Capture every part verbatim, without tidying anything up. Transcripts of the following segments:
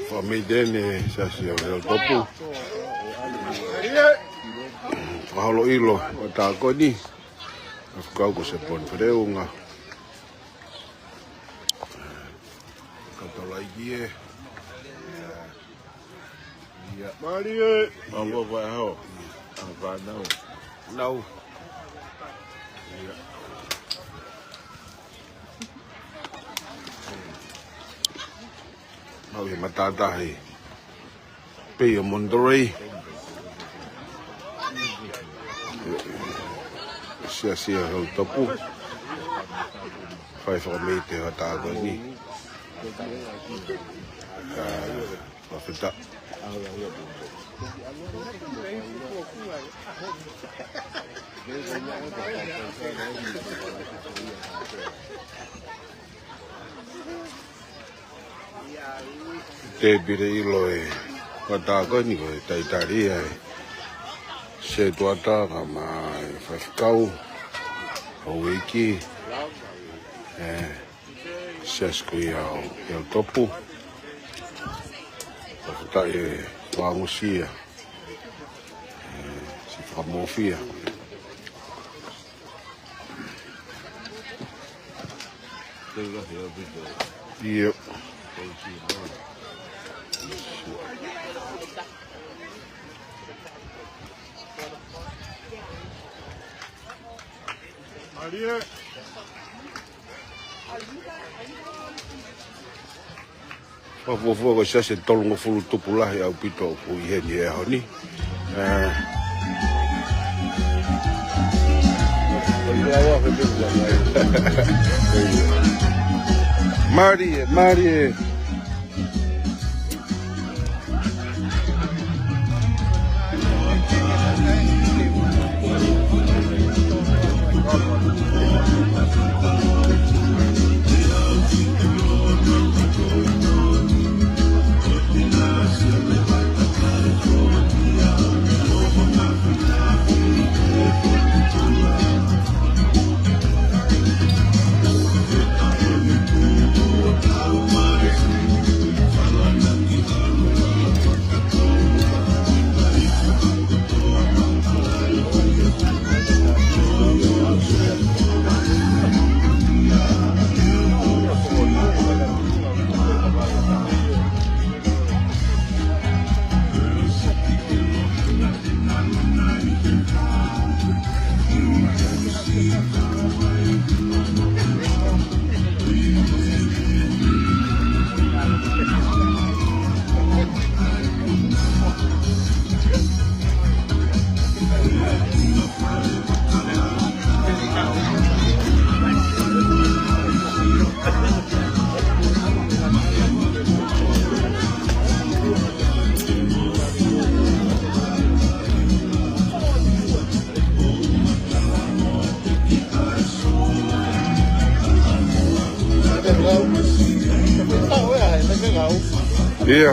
Fakameitene Siasi ʻo Heliutopu. Fakaholo ʻilo ʻo e taʻu ko eni. Faifekau ko Seponi Feleunga. Kātaki ē. Ia. Mālie. Mālō, faifekau. ʻA fānau. Nau. Ia. Mau ʻi he matātahi. Pei ʻo Monterey. Siasi ʻo Heliutopu. Fai fakameitene ʻo e taʻu ko eni. ʻA, fakafetaʻi. Tēpile ʻilo ʻo e taʻu ko eni ko e talitali ʻa e setuata kae ʻumaʻā e faifekau, houʻeiki, ʻe, Siasi ko ia ʻo Heliutopu. Fakafetaʻi e fakaongosia, ʻe, siʻi fakamofia. Ia. Mālie. Fakafuofua ko e siasi ʻe tolungofulu tupu lahi ʻaupito ʻoku ʻi heni he ʻaho ni. ʻE. Mālie, mālie. Ia.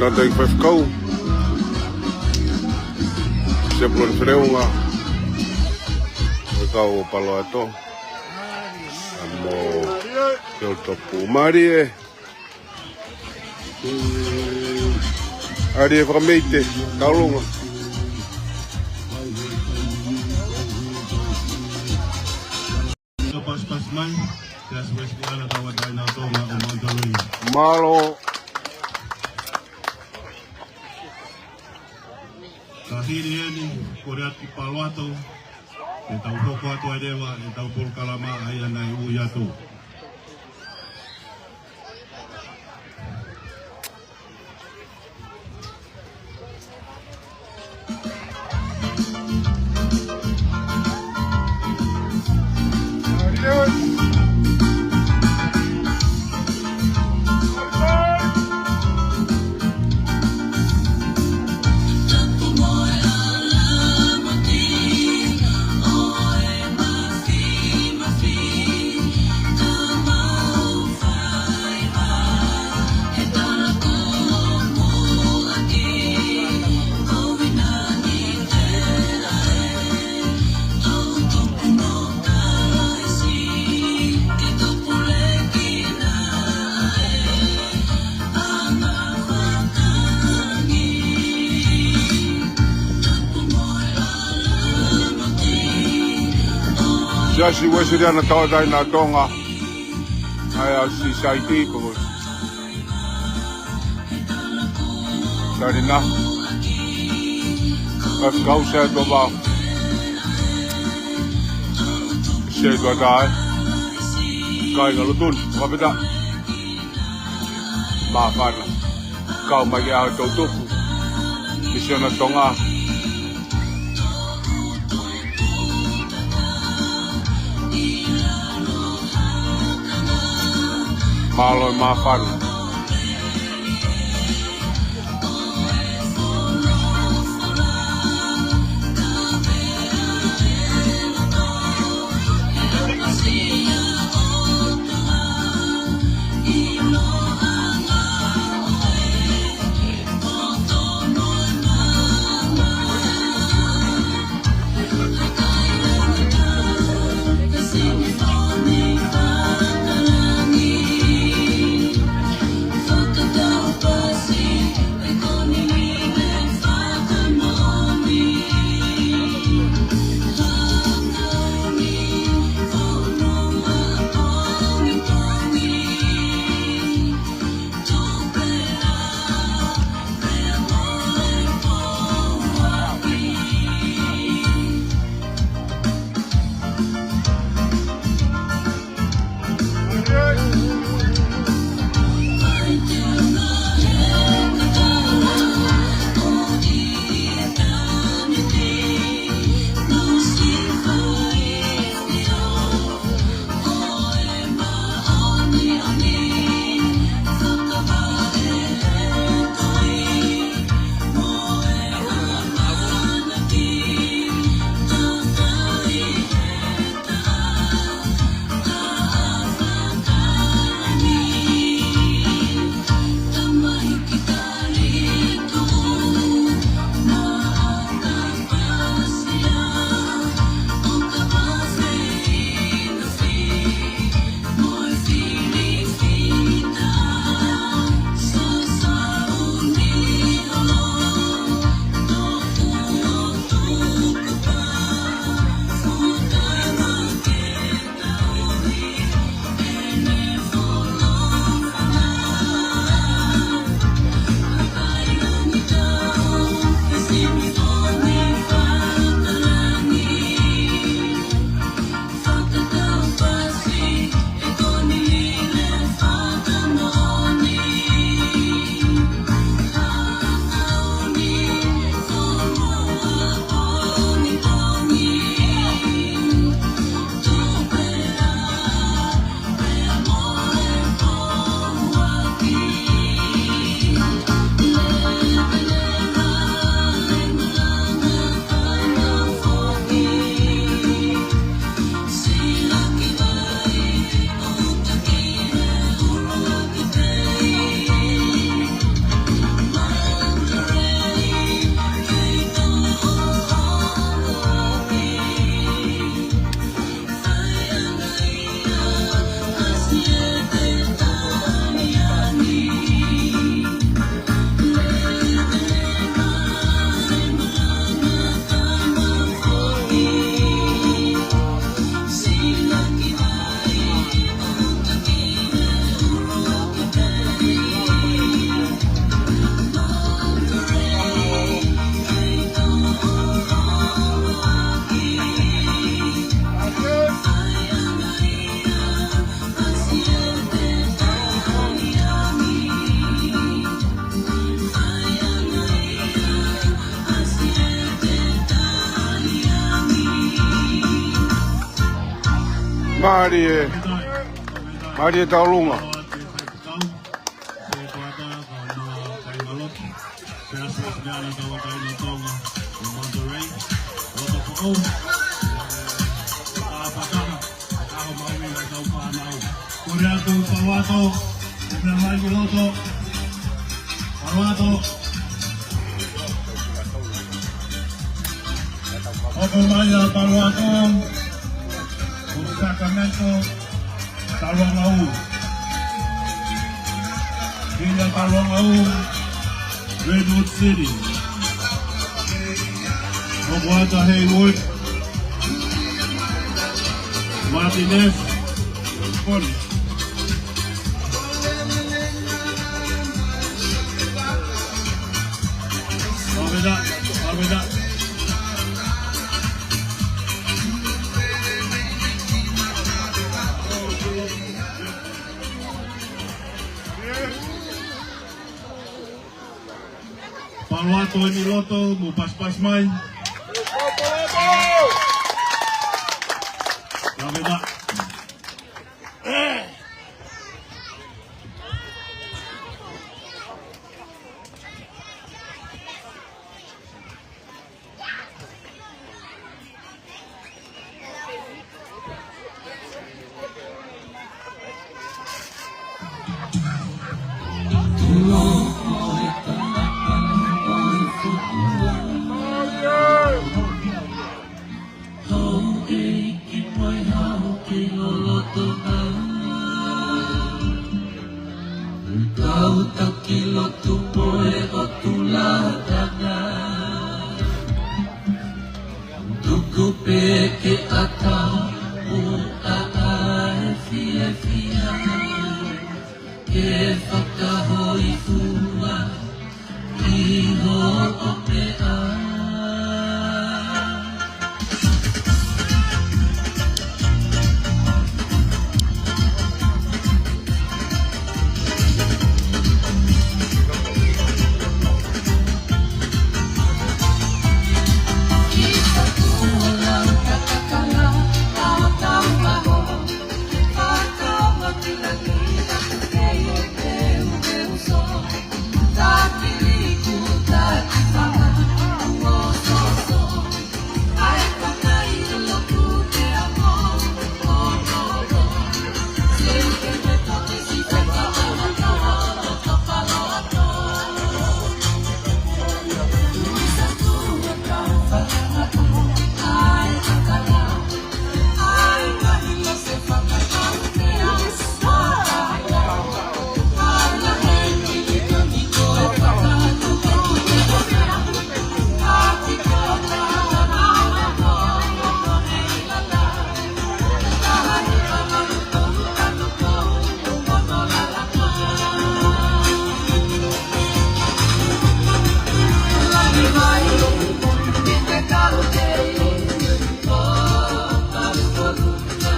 Nātai faifekau. Sepulon Feleunga. Faifekau ʻo Palo Alto. Mo Teotopu Malie. ʻAli e fakameite, Taulunga. Ka pasipasi mai, te asi wesi ana tau ʻa Taina Tonga ʻo Mount Tonga. Mālō. Ka hili eni, kole atu ki Palo Alto, ʻe tau hoko atu ai leva, ʻetau polokalama ʻa ia naʻe ui atu. Siasi Uēsiliana Tauʻatāina ʻo Tonga, ʻa ia ʻosi saiti ko Salina. Faifekau Sētuata. Sētuata ē. Kāinga Lotuni, fakafetaʻi. Māfana. Kau mai ki he ʻaho ʻo e toʻutupu. Misiona Tonga. Mālō e māfana. Mālie, mālie Taulunga. Kole atu Paluato, ʻomai ki loto. Paluato. Hoko mai ʻa Paluato, ʻo Sacramento, Taluangaʻu. Kia Taluangaʻu, Redwood City. Hoko atu ʻa Hayward. Martinez. Kole. Pavena, pavena. Paluato ʻi loto, mou pasipasi mai. Pavena. Houʻeiki poe hau ki loloto ʻa. Kau taki lotu poe ʻo tulatana. Tuku pē ke ʻatā ʻa e fiefia. Ke fakahōifua ʻi hoʻo peʻa.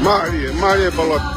Mālie, mālie Paluato.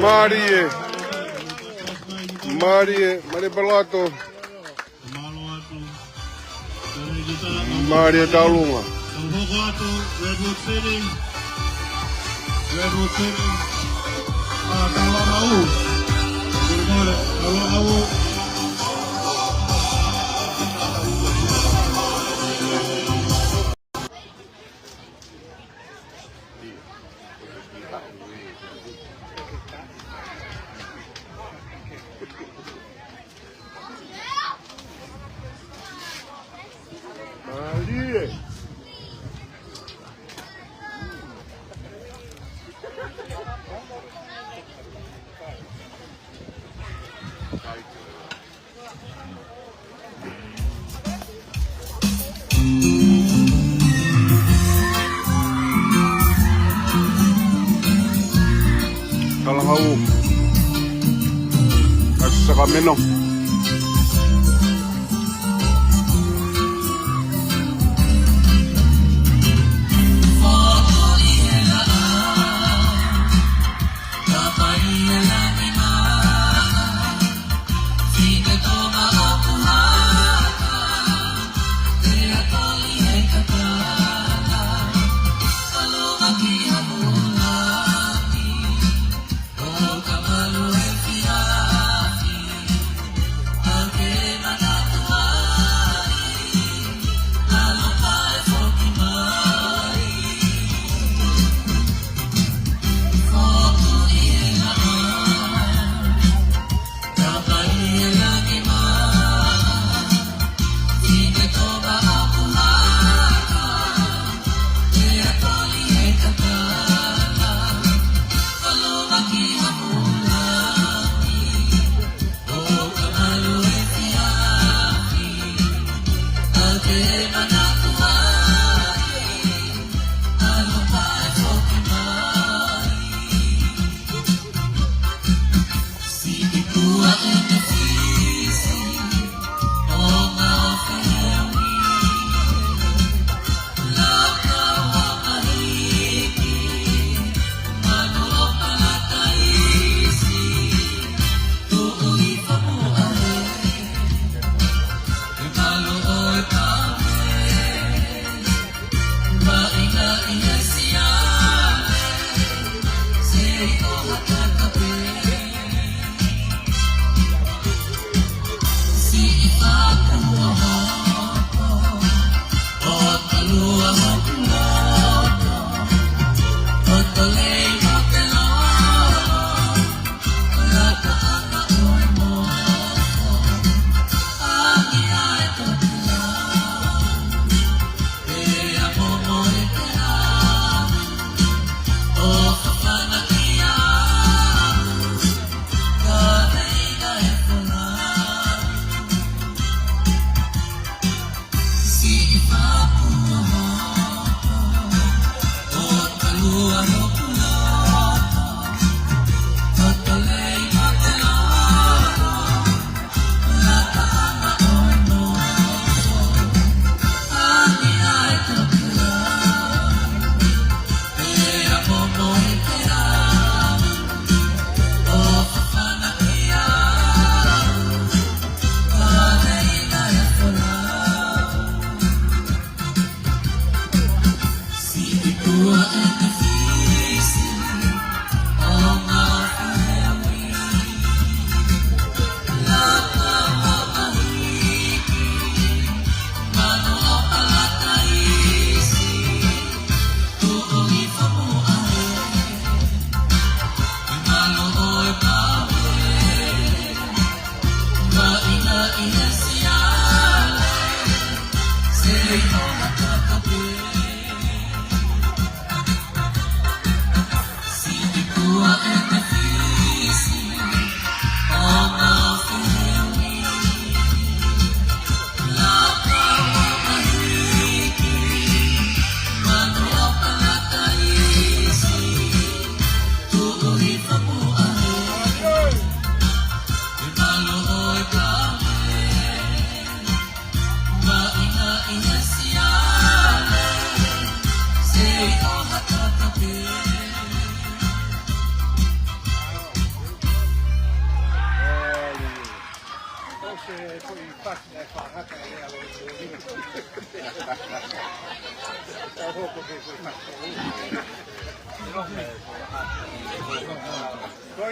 Mālie. Mālie, mālie Paloato. Mālie Taulunga. Redwood City. Redwood City. Ah, Taulunga. Taulunga. Mālie. Talahau. ʻA Sakameno.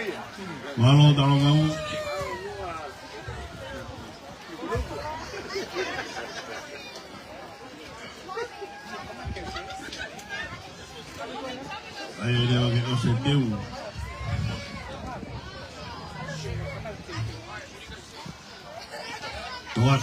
Mālō Talongau. ʻAi leva ke ʻosi e teu. Toa.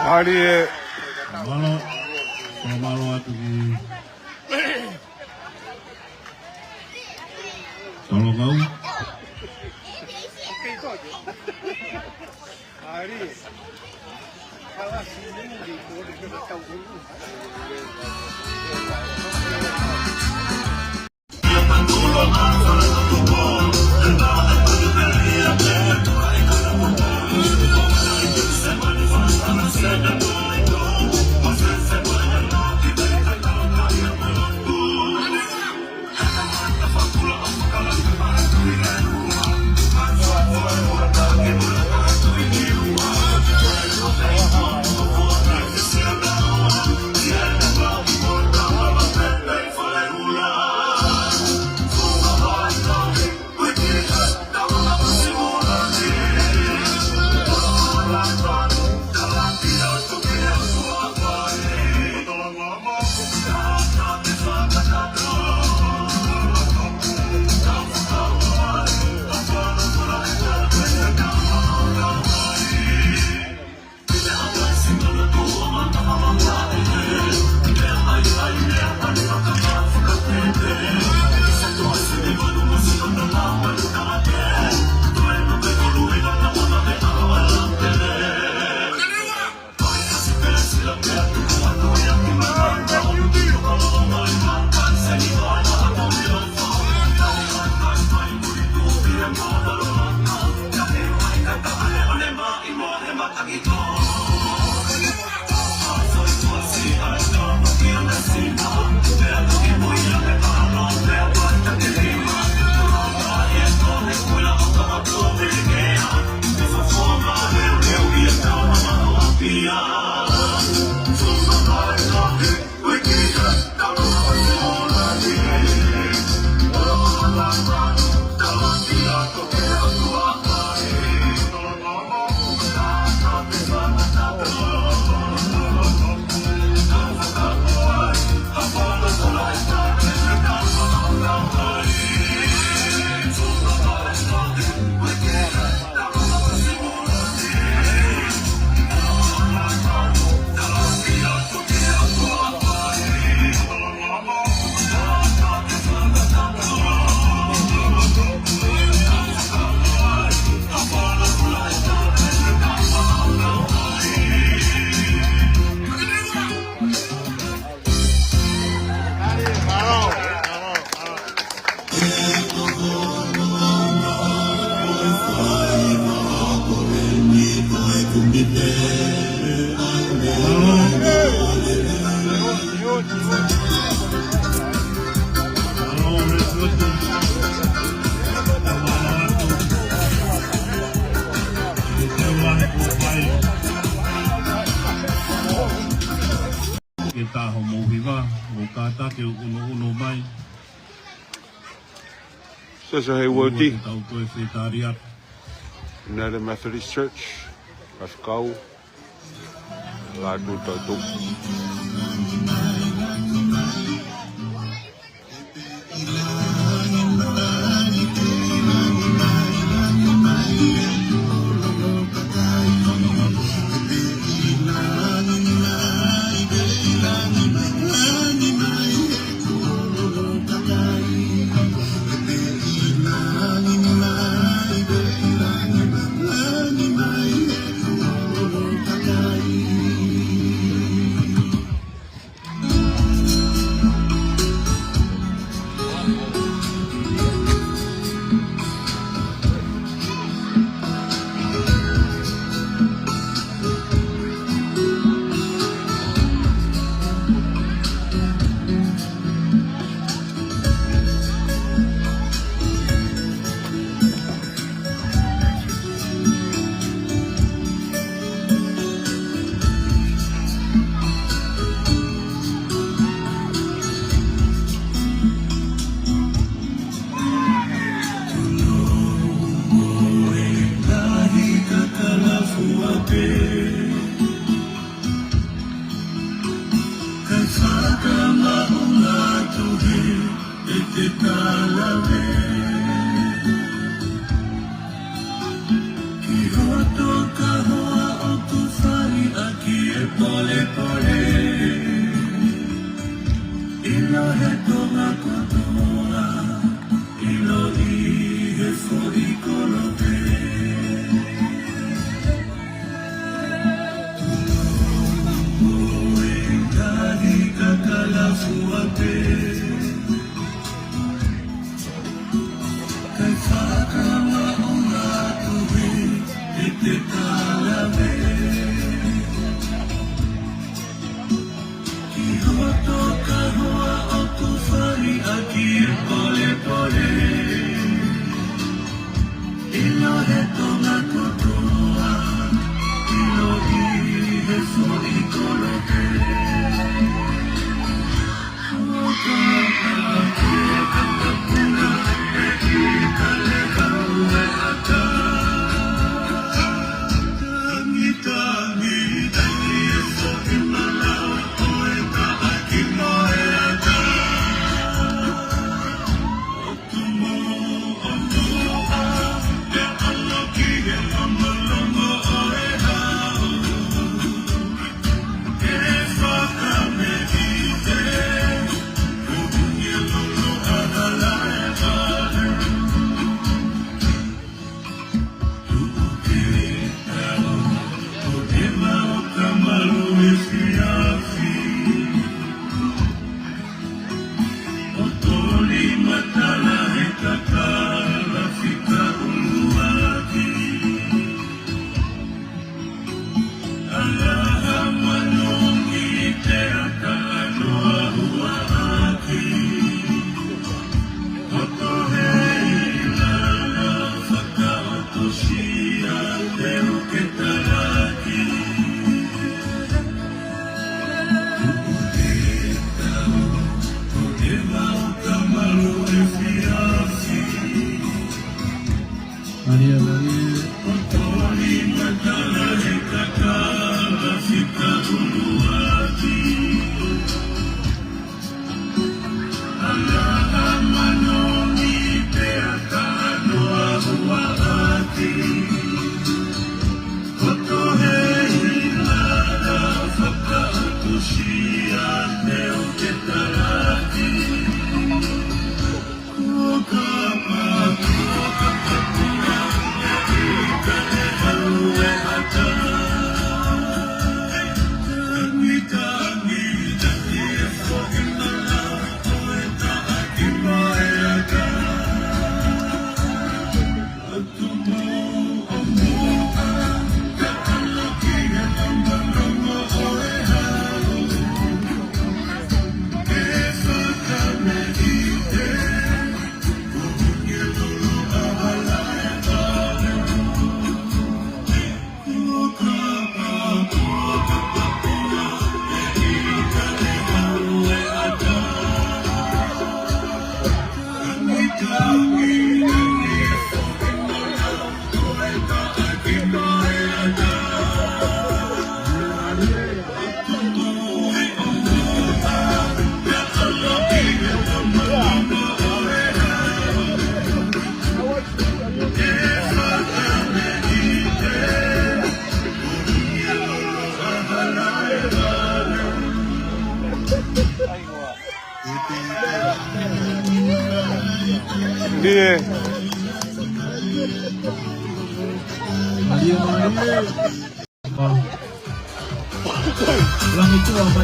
Mālie. Mālō, mālō atu ki Tolongau. Ke taho mou hiva, mou kātaki ʻo ʻunuʻunu mai. Sasa he uoti. Tau toe fetariat. United Methodist Church, Faifekau, Lātū Tautu. Kae fakamaʻunga atu ʻi he talave ki hoto kahoa ʻoku fai ʻaki e polepole. ʻIlo he Tonga kotoa, ʻilo ʻi he foʻi kolope. Maria, Maria.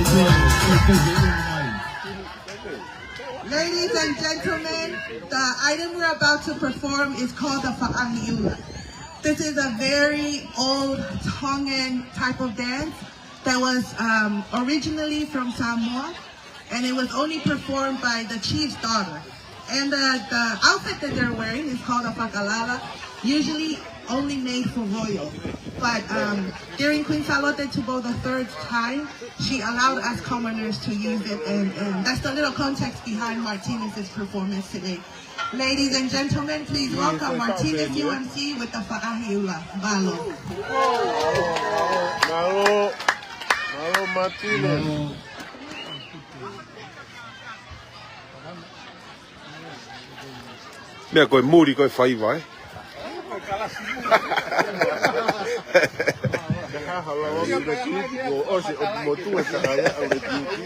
ʻIo. Ladies and gentlemen, the item we're about to perform is called the Faʻahi ʻUla. This is a very old Tongan type of dance that was, um, originally from Samoa, and it was only performed by the chief's daughter. And the, the outfit that they're wearing is called a fakalala, usually only made for royal. But, um, during Queen Sālote Tupou the third's time, she allowed us commoners to use it, and, and that's the little context behind Martinez's performance today. Ladies and gentlemen, please welcome Martinez U M C with the Faʻahi ʻUla. Mālō. Mālō. Mālō, Martinez. Meʻa ko e muli ko e faiva, ē? Kahala wa mule kiuki ko ʻosi ʻo motu e sakaia ʻo le kiuki.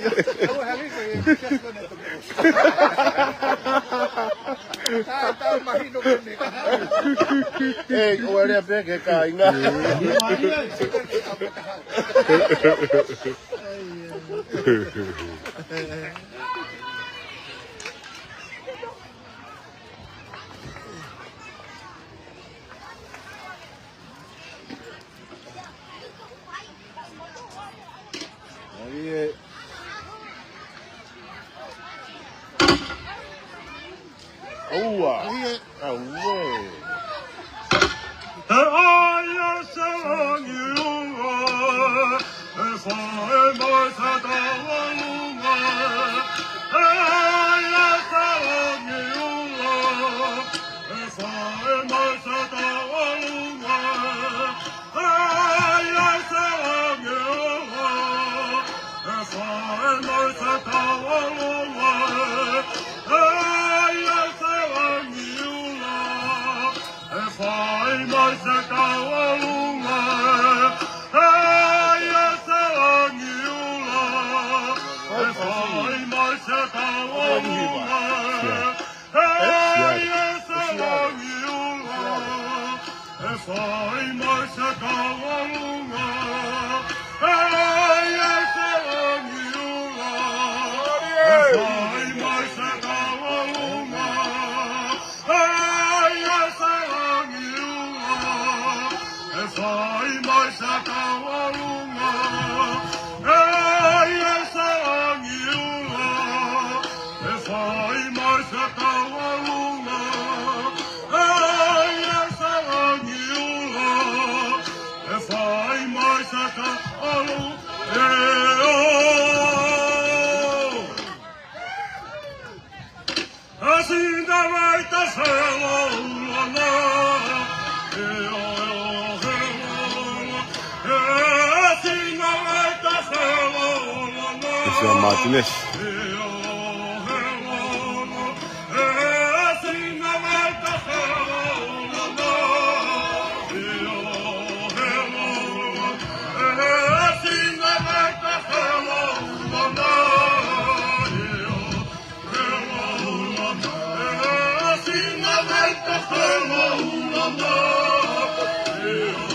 Ei, ʻo e lea pē ke kāinga. Auē. ʻE ʻai ʻa Sēlangi ʻUla, ʻe fai mai Sētau ʻAlunga. ʻE ʻai ʻa Sēlangi ʻUla, ʻe fai mai Sētau ʻAlunga. ʻE ʻai ʻa Sēlangi ʻUla, ʻe fai mai Sētau ʻAlunga. ʻE ʻai ʻa Sēlangi ʻUla, ʻe fai mai Sētau ʻAlunga. ʻE ʻai ʻa Sēlangi ʻUla, ʻe fai mai Sētau ʻAlunga. ʻE ʻai ʻa Sēlangi ʻUla, ʻe fai mai Sētau ʻAlunga. ʻE ʻai ʻa Sēlangi ʻUla, ʻe fai mai Sētau ʻAlunga. ʻE ʻai ʻa Sēlangi ʻUla, ʻe fai mai Sētau ʻAlunga. ʻE ʻai ʻa Sēlangi ʻUla, ʻe fai mai Sētau ʻAlunga. ʻE ʻai ʻa Sēlangi ʻUla, ʻe fai mai Sētau ʻAlunga. ʻE ʻo. ʻE Sina Vaita Feloulana. ʻE ʻo, ʻe ʻo, Feloulana. ʻE Sina Vaita Feloulana. ʻE Sina Martinez. ʻE ʻo, Feloulana. ʻE Sina Vaita Feloulana. ʻE ʻo, Feloulana. ʻE Sina Vaita Feloulana. ʻE ʻo,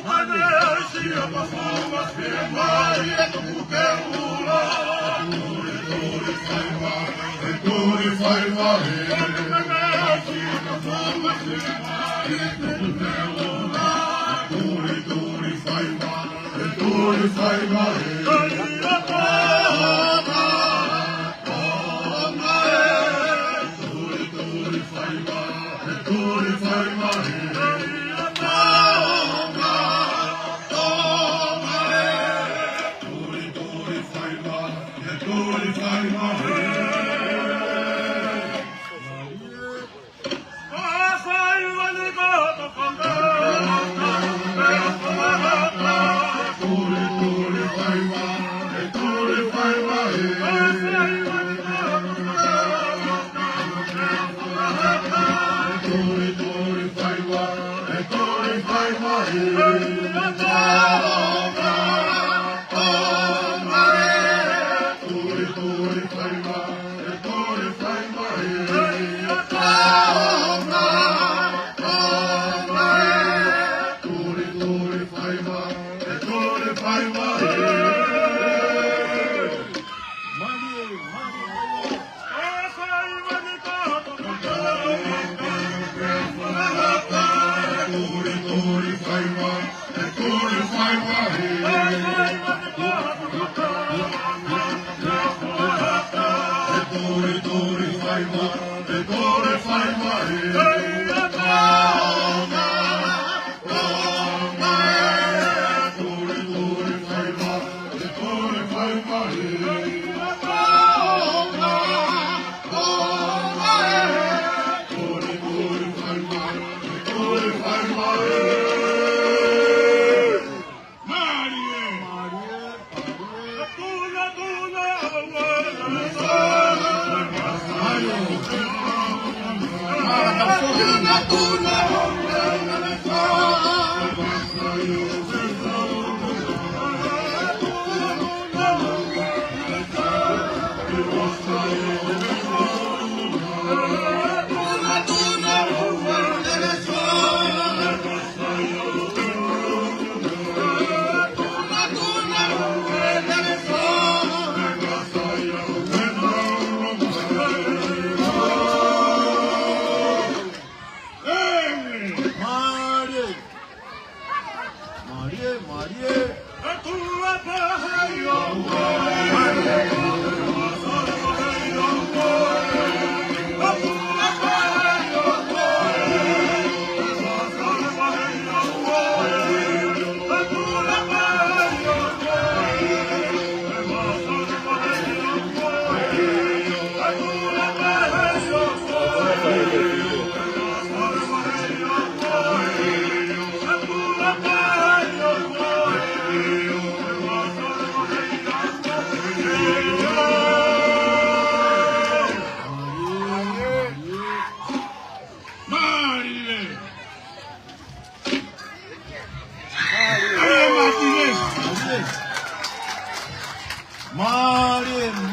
Mālie.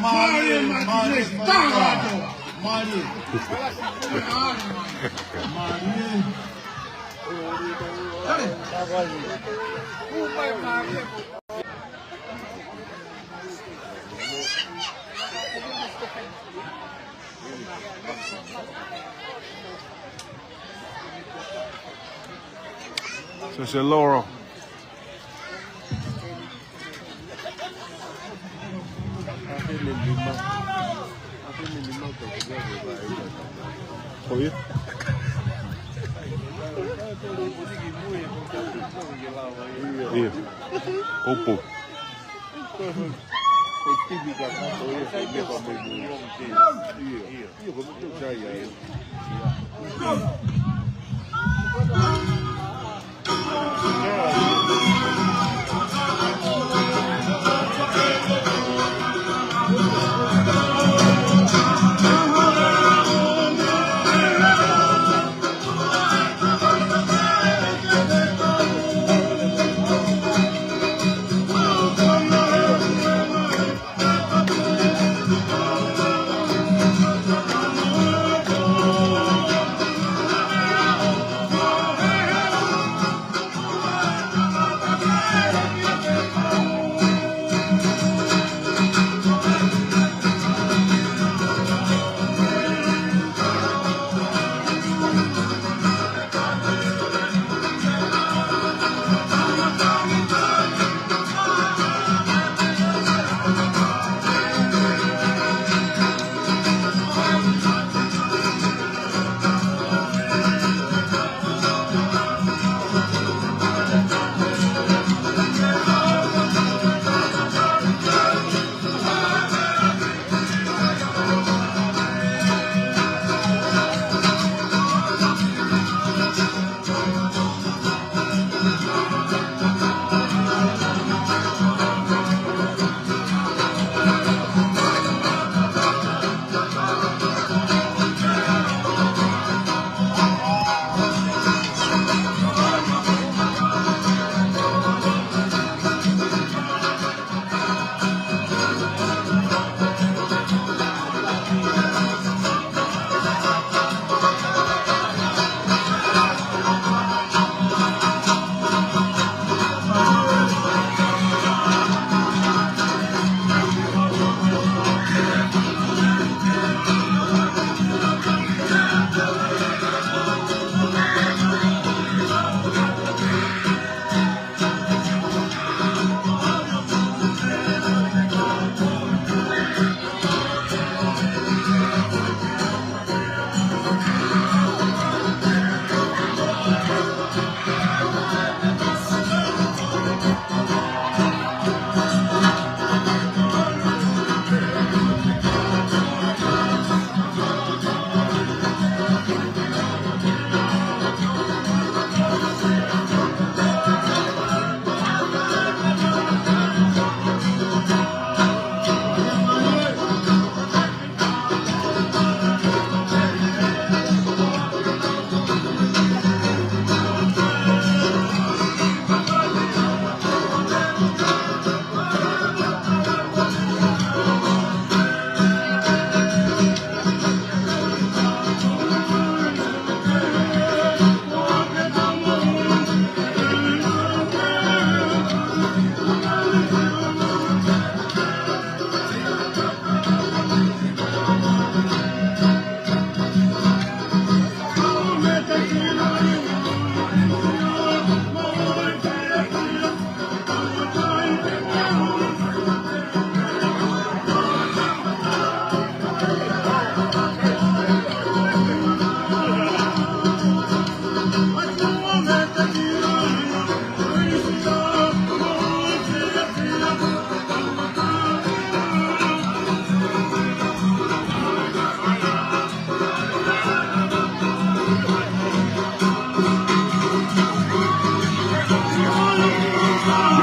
Mālie, mālie. Mālie, mālie, mālie, mālie. Mālie. Mālie. Sese Loro. ʻIo. ʻIo. Opo.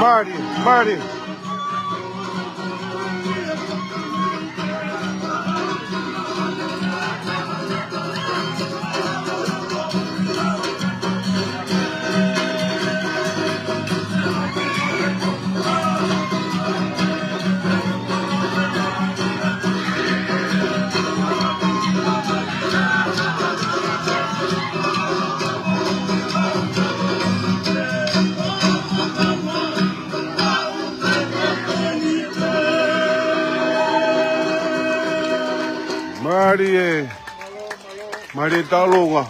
Mālie, mālie. Mālie, mālie taulunga.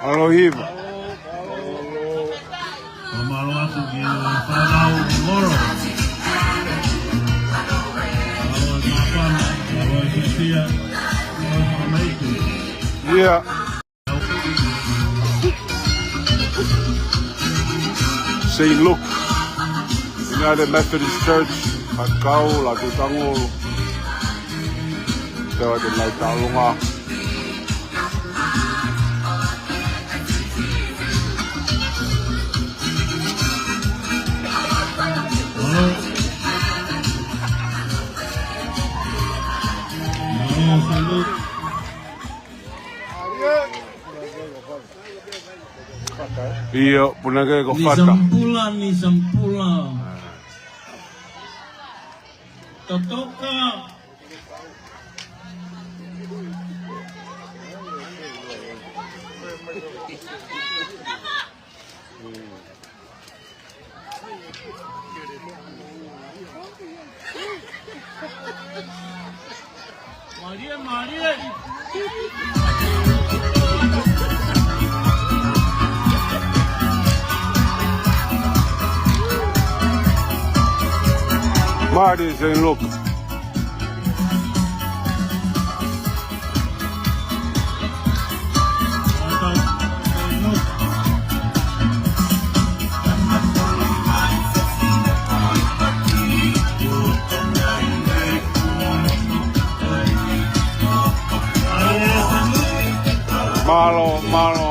ʻAlohiva. Fakamālō atu ki he fānau Moro. Mālō e māfana, mālō e fiefia, mālō e fakamaitu. ʻIo. Saint Luke, United Methodist Church, Haʻakau, Lātūtangolo. Te wate nai taulunga. ʻIo, punake ko Ni Fata. Sampula, ni sampula. Totoka. Mālie, mālie. Mālie Saint Luke. Mālō, mālō.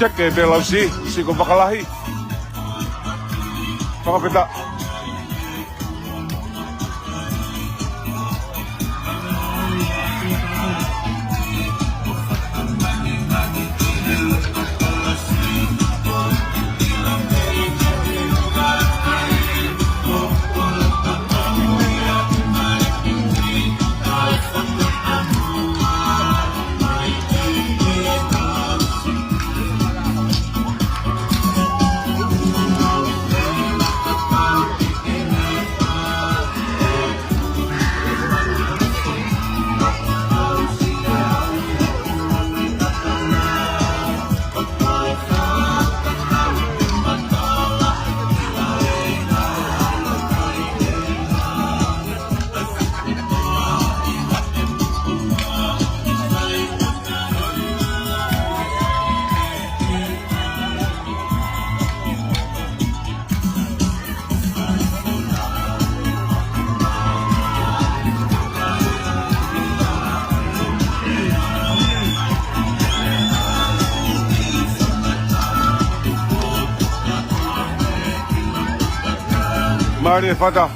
Teke pē Lausi, siko fakalahi. Fakafetaʻi. Mālie Fata.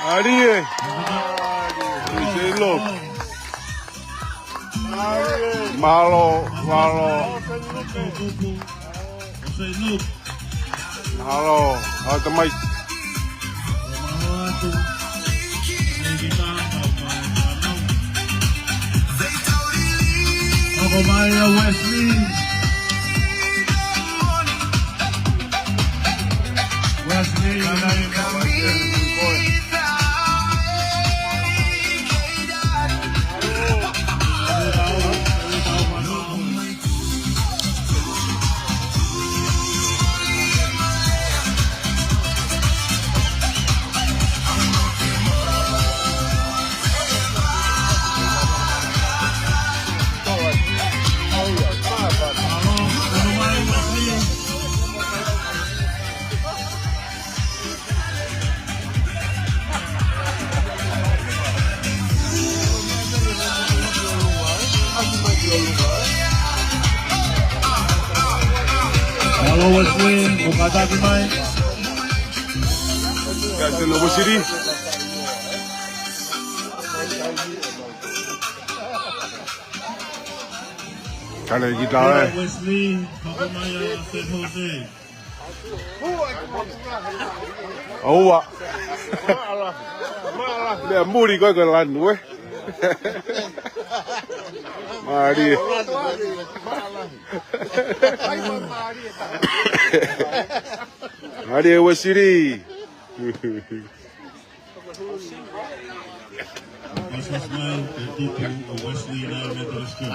Mālie. Appreciate it. Mālō, mālō. Mālō, ʻatamai. Hoko mai ʻa Wesley. Wesley. Mālō Wesley, ʻo kātaki mai. Kātaki Wesley. Kale ki tae. Wesley, hoko mai ʻa San Jose. ʻOua. Meʻa muli ko ē ko e lanu, ē? Mālie. Mālie Wesley. Pasas mai, ʻe tupu ʻa Wesley United Methodist Church.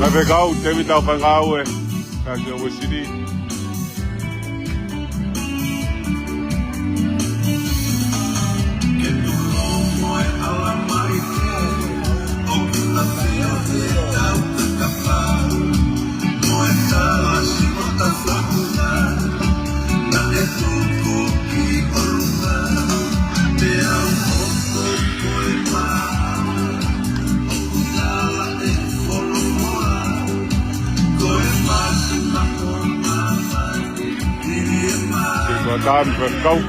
Faifekau Temi Taufangāue, ka ke o Sili. Ke kua tāmi faifekau.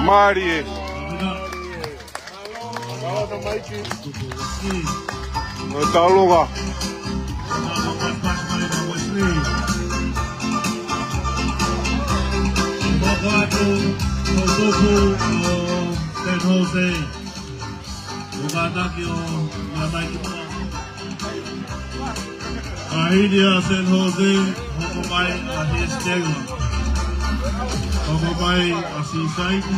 Mālie. Mālō, Maiki. Mālō, Taulunga. San Jose. Ko kātaki ʻo ia mai ki muʻa. Ka hili ʻa San Jose, hoko mai ʻa Hesitela. Hoko mai ʻa Seaside.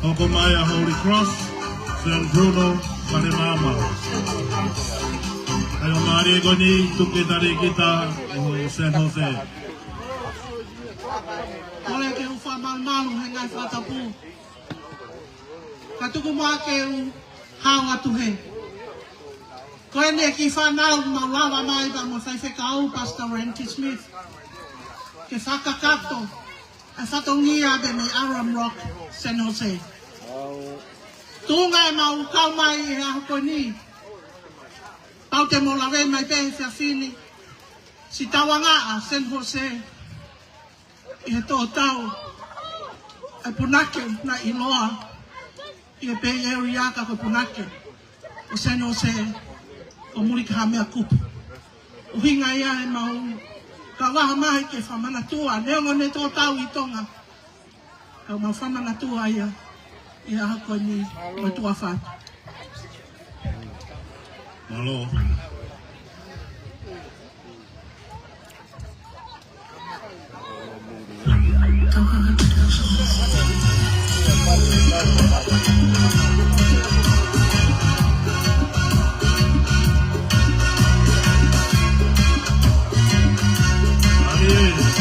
Hoko mai ʻa Holy Cross, San Bruno, Palemaama. Kae ʻumaʻā ko eni, tuku ke tali kita ʻo San Jose. Kole ke u fakamalumalu he ngaahi fakatapu. Ka tuku muʻa ke u hao atu hē. Ko eni e kiʻi fānau mau lava mai pea mo Faifekau Pastor Randy Smith ke fakakakato e fatongia pē mei Aram Rock, San Jose. Tuʻunga ʻemau kau mai he ʻaho ko eni. Pau te mou lave mai pē he efiafi ni. Siʻi tauangaʻa San Jose ʻi he toʻotau ʻa e punake naʻe ʻiloa ʻi he Bay Area ka ko e punake ʻo San Jose ʻo Mulikahā Meakupu. ʻUhinga ia ʻemau kau ʻaho mai ke fakamanatua, neongo ʻene toʻotau ʻi Tonga. Ka mau fakamanatua ia ʻi he ʻaho ko eni mo e tuʻa fatu. Mālō. Ia,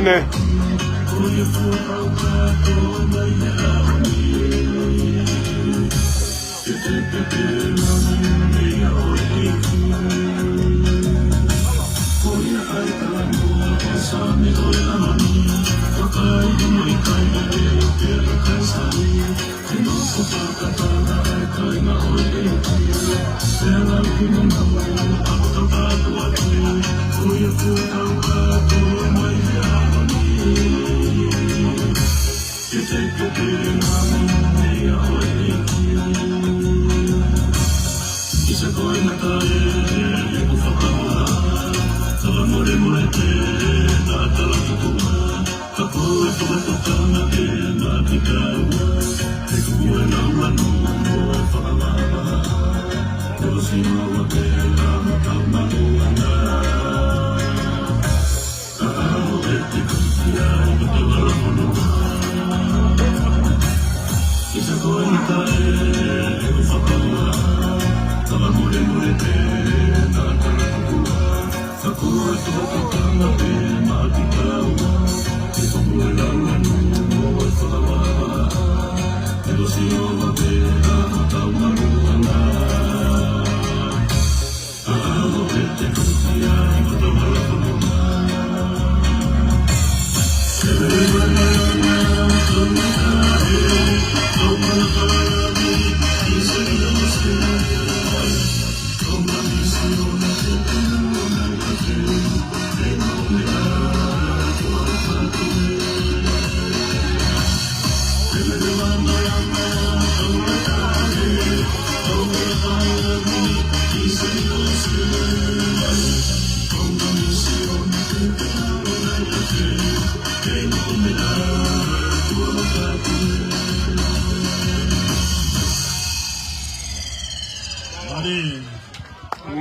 Nine.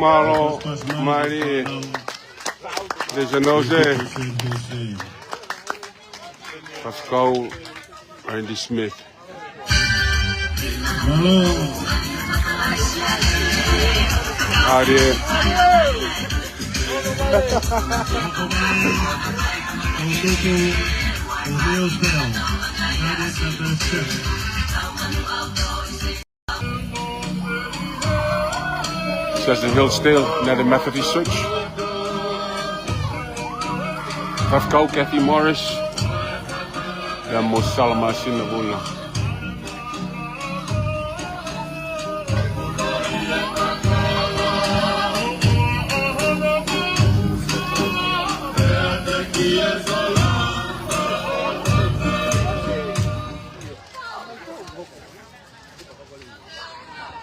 Mālō, mālie. There's a nose. Faifekau Randy Smith. Mālō. Mālie. Says the Hill still, another Methodist church. Faifekau Kathy Morris. Pea mo Salama Sinavula.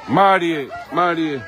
Mālie, mālie.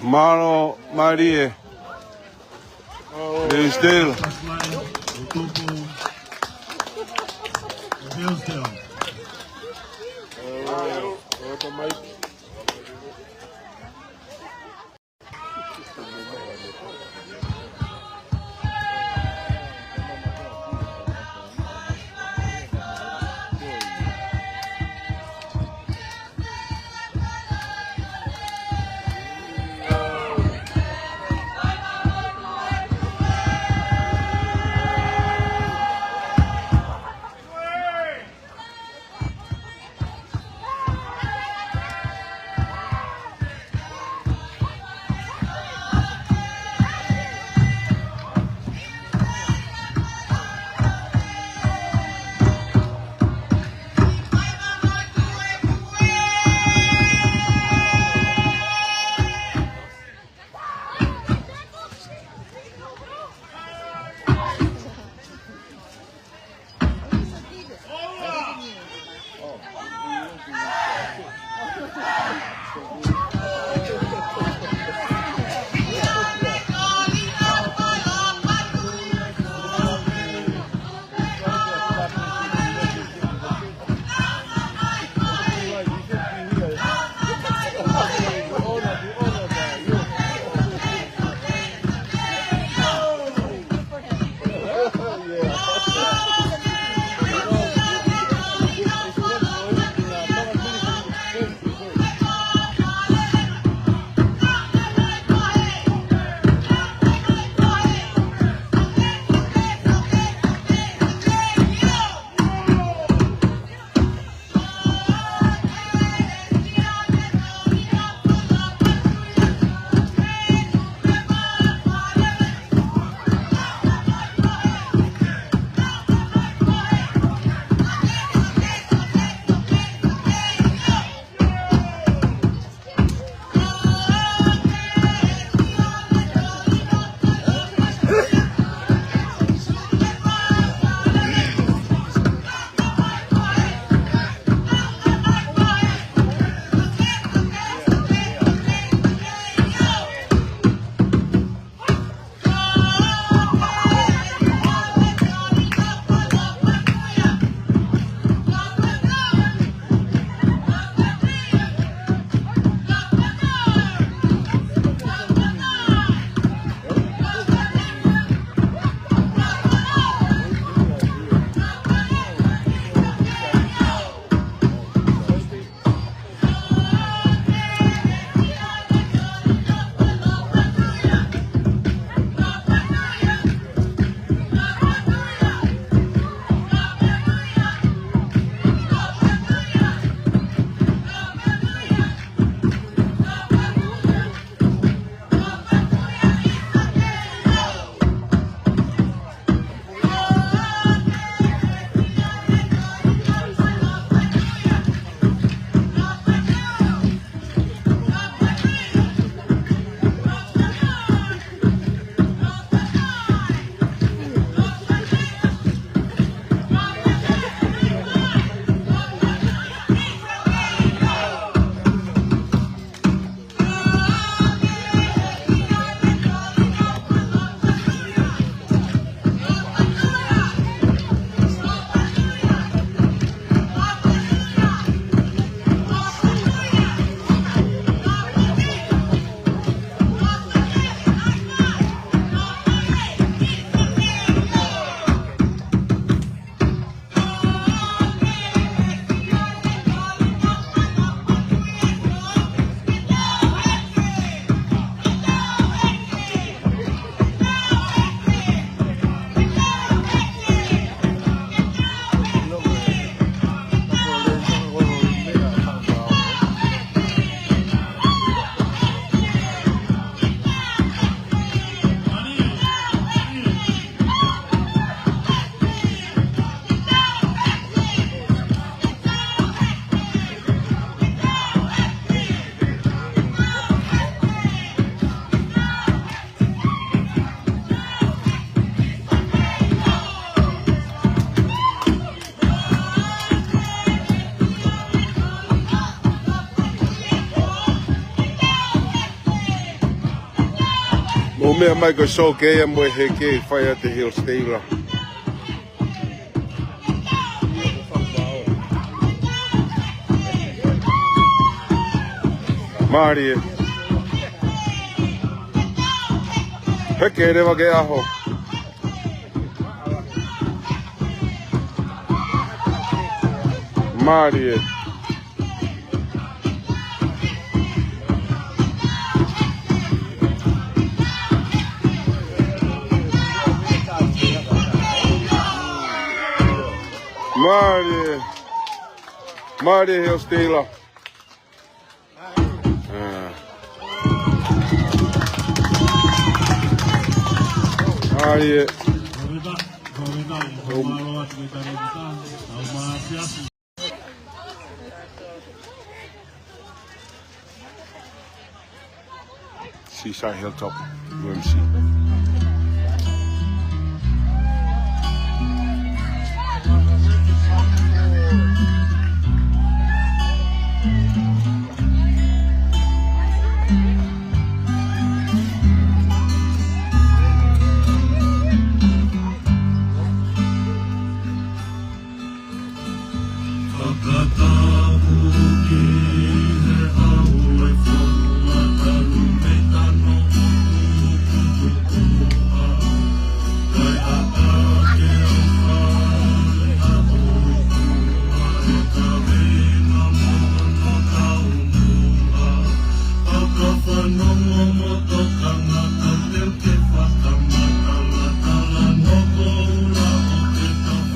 Mālō mālie. Be still. ʻOmai ko e sōkea mo e heke fai ʻa e Hills Tailor. Mālie. Heke leva ke ʻaho. Mālie. Mālie. Mālie Hills Tailor. ʻĀ. Mālie. Seaside Hilltop, U M C. Fakatapu ki he ʻaho ʻe fā, talu mei tano tutututuʻa. Kai ʻapa ke au fale a o ua e kavena mo no taumuʻa. Fakafanongo mo tokanga ka te ke fakamatalatala no ko ula o ke tau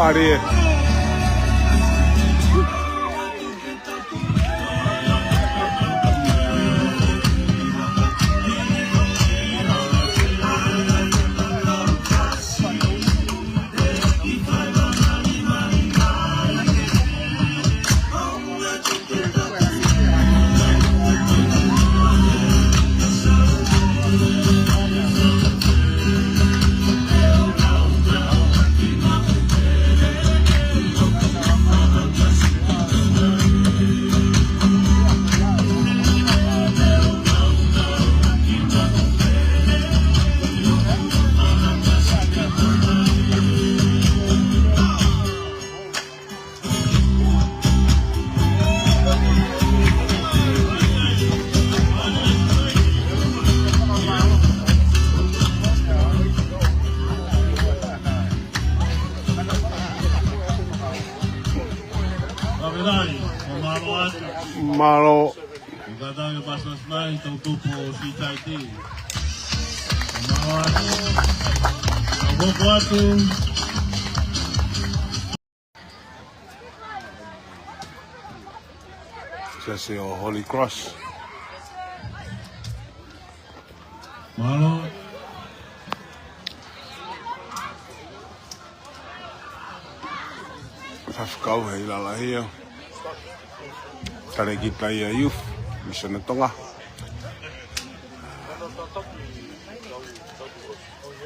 Mālie. Mālō. Kātaki paspas mai, tau tupu o C T I T. Mālō. Tau hoko atu. Siasi ʻo Holy Cross. Mālō. Faifekau Heilala Hio. Talēkita ia Youth, Misiona Tonga.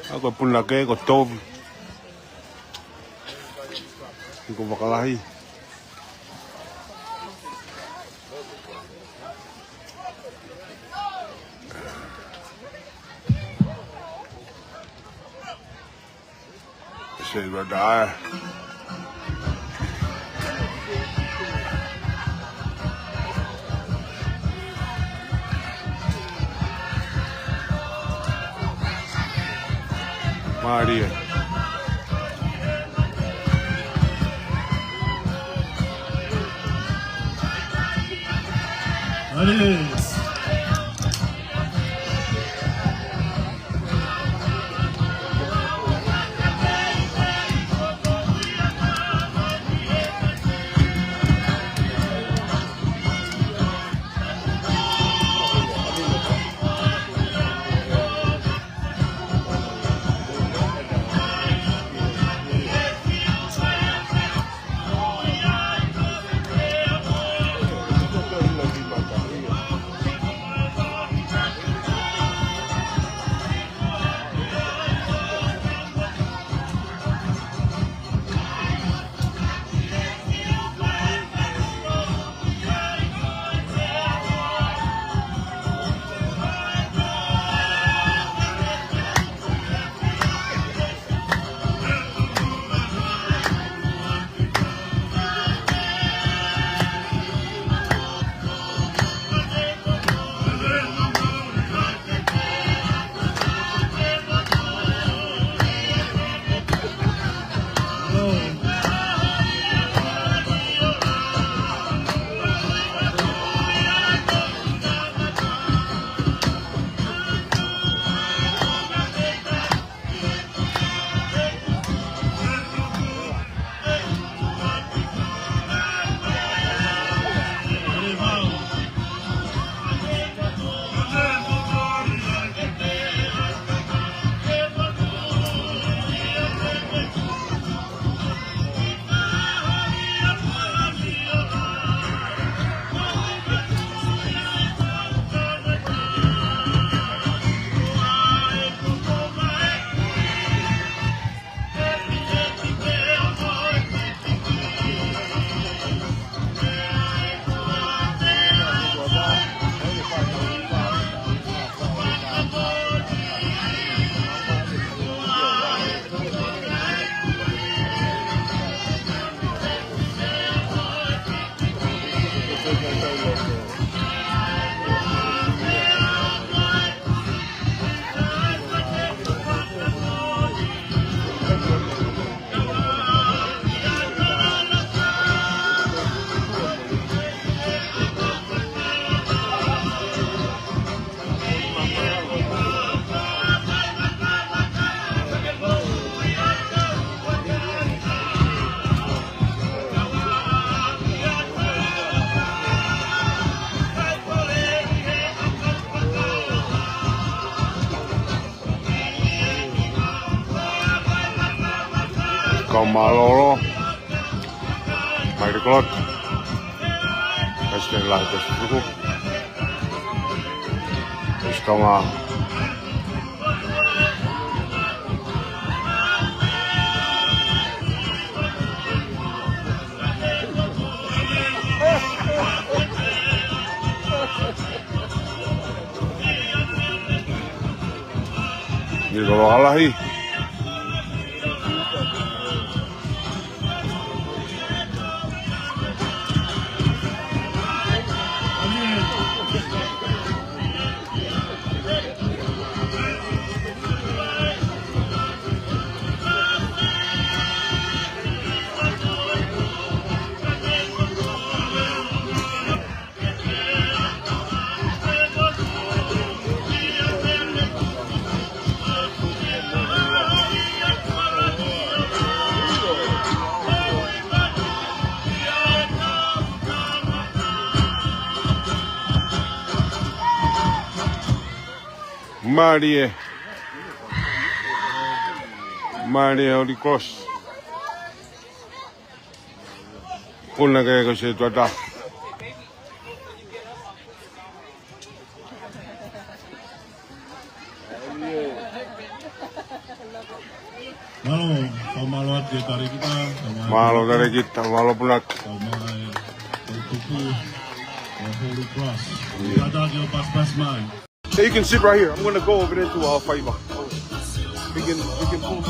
ʻA ko e punake ko Tovi. Ko Vakalahi. Save the die. Mālie. Mālie. Kau mālōlō. Maile Kolota. Palesiteni lahi Pasifiki. Palesiteni Tonga. Ni ko Loʻalahi. Mālie. Mālie Holy Cross. Puna ke ko se tuata. Mālō, fakamālō atu e talēkita, fakamālō. Mālō talēkita, mālō punake. Fakamālō e toʻutupu ʻo Holy Cross. Kātaki ʻo pasipasi mai. So you can sit right here. I'm gonna go over there to, uh, Faiva. We can, we can pull.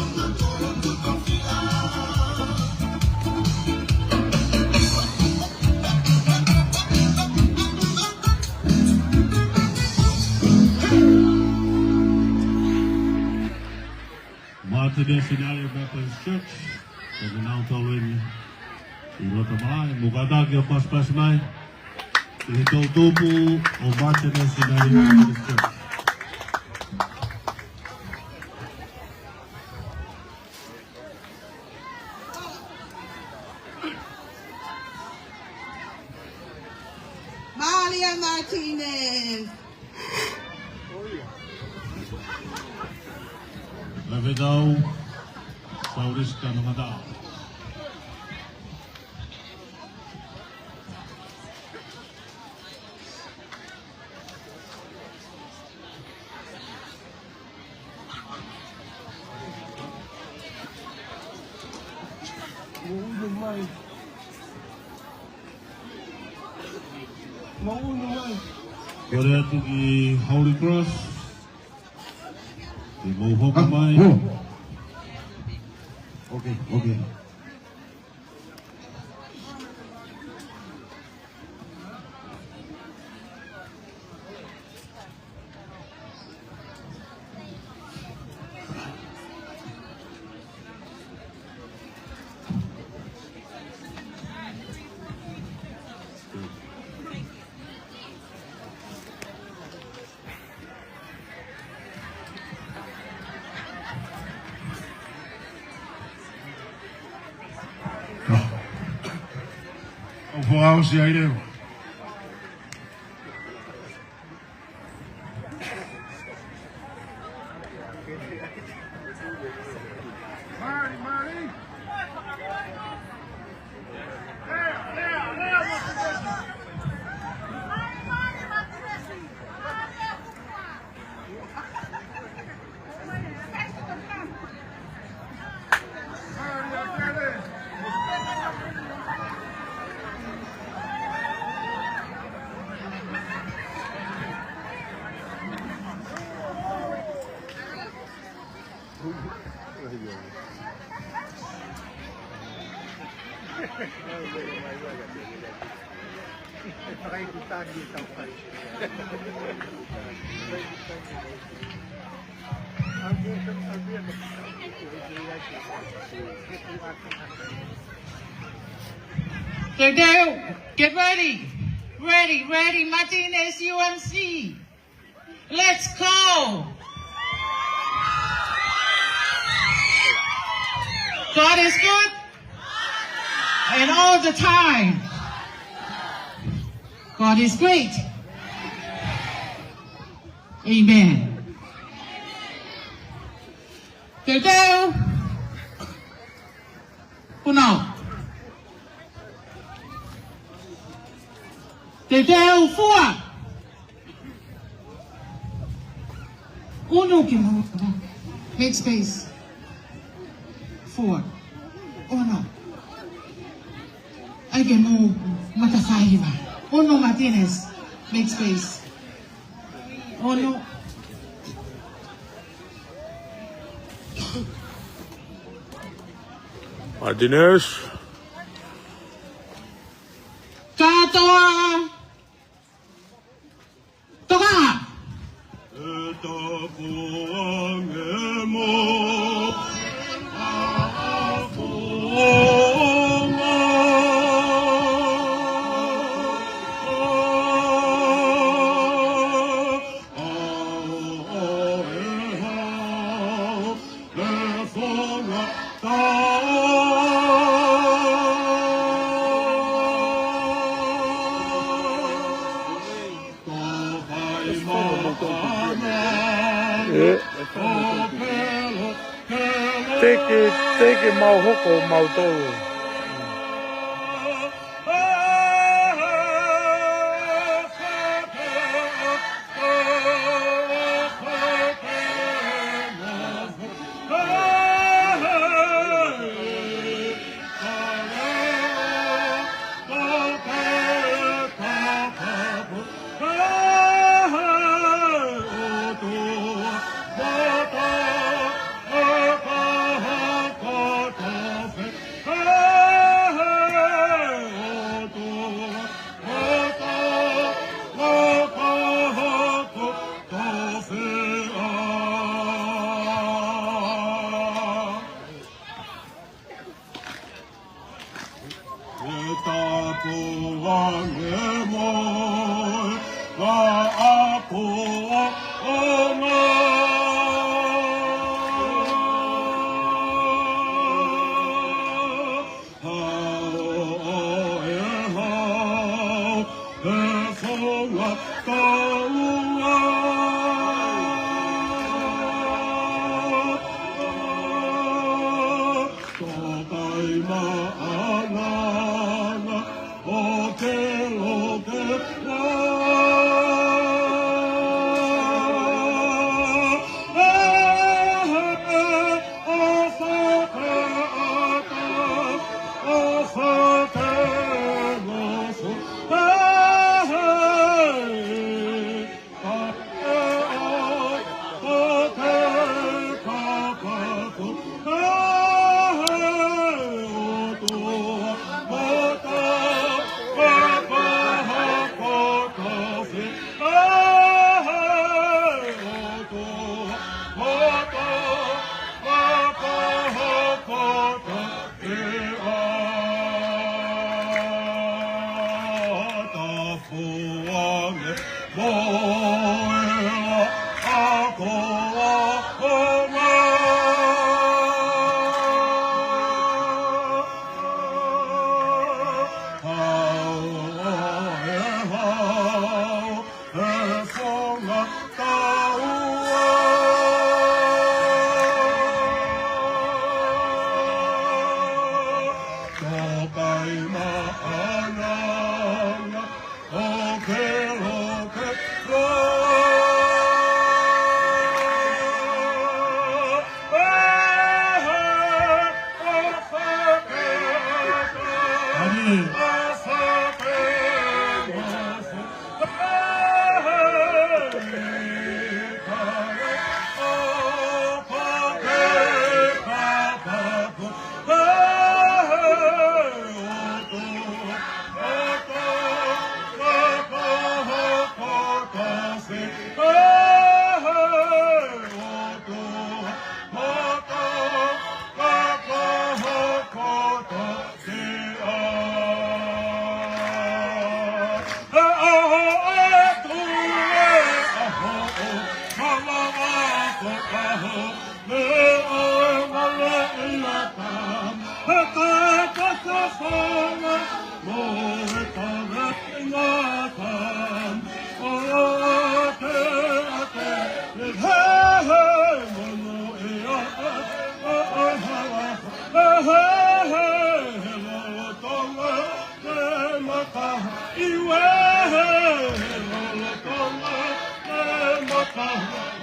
Martinez United Methodist Church, ko e nau tau eni ʻi loto mai, mou kātaki ʻo pasipasi mai. Ko e toʻutupu ʻo Martinez United Methodist Church. Malia Martinez. Lave tau, Saulisi Kanamata. Kole atu ki Holy Cross. Ke mou hoko mai. Okay, okay. ʻO fakaʻosi ai leva. Teuteu, get ready. Ready, ready, Martinez U M C. Let's go! God is good and all the time. God is great. Amen. Teuteu. Ono. Teuteu, fua. Ono ki Mou. Make space. Fua. Ono. ʻAi ke mou mata faiva. Ono Martinez. Make space. Ono. Martinez. Kātoa. Toka. ʻE. Teke, teke mau hoko mau tau.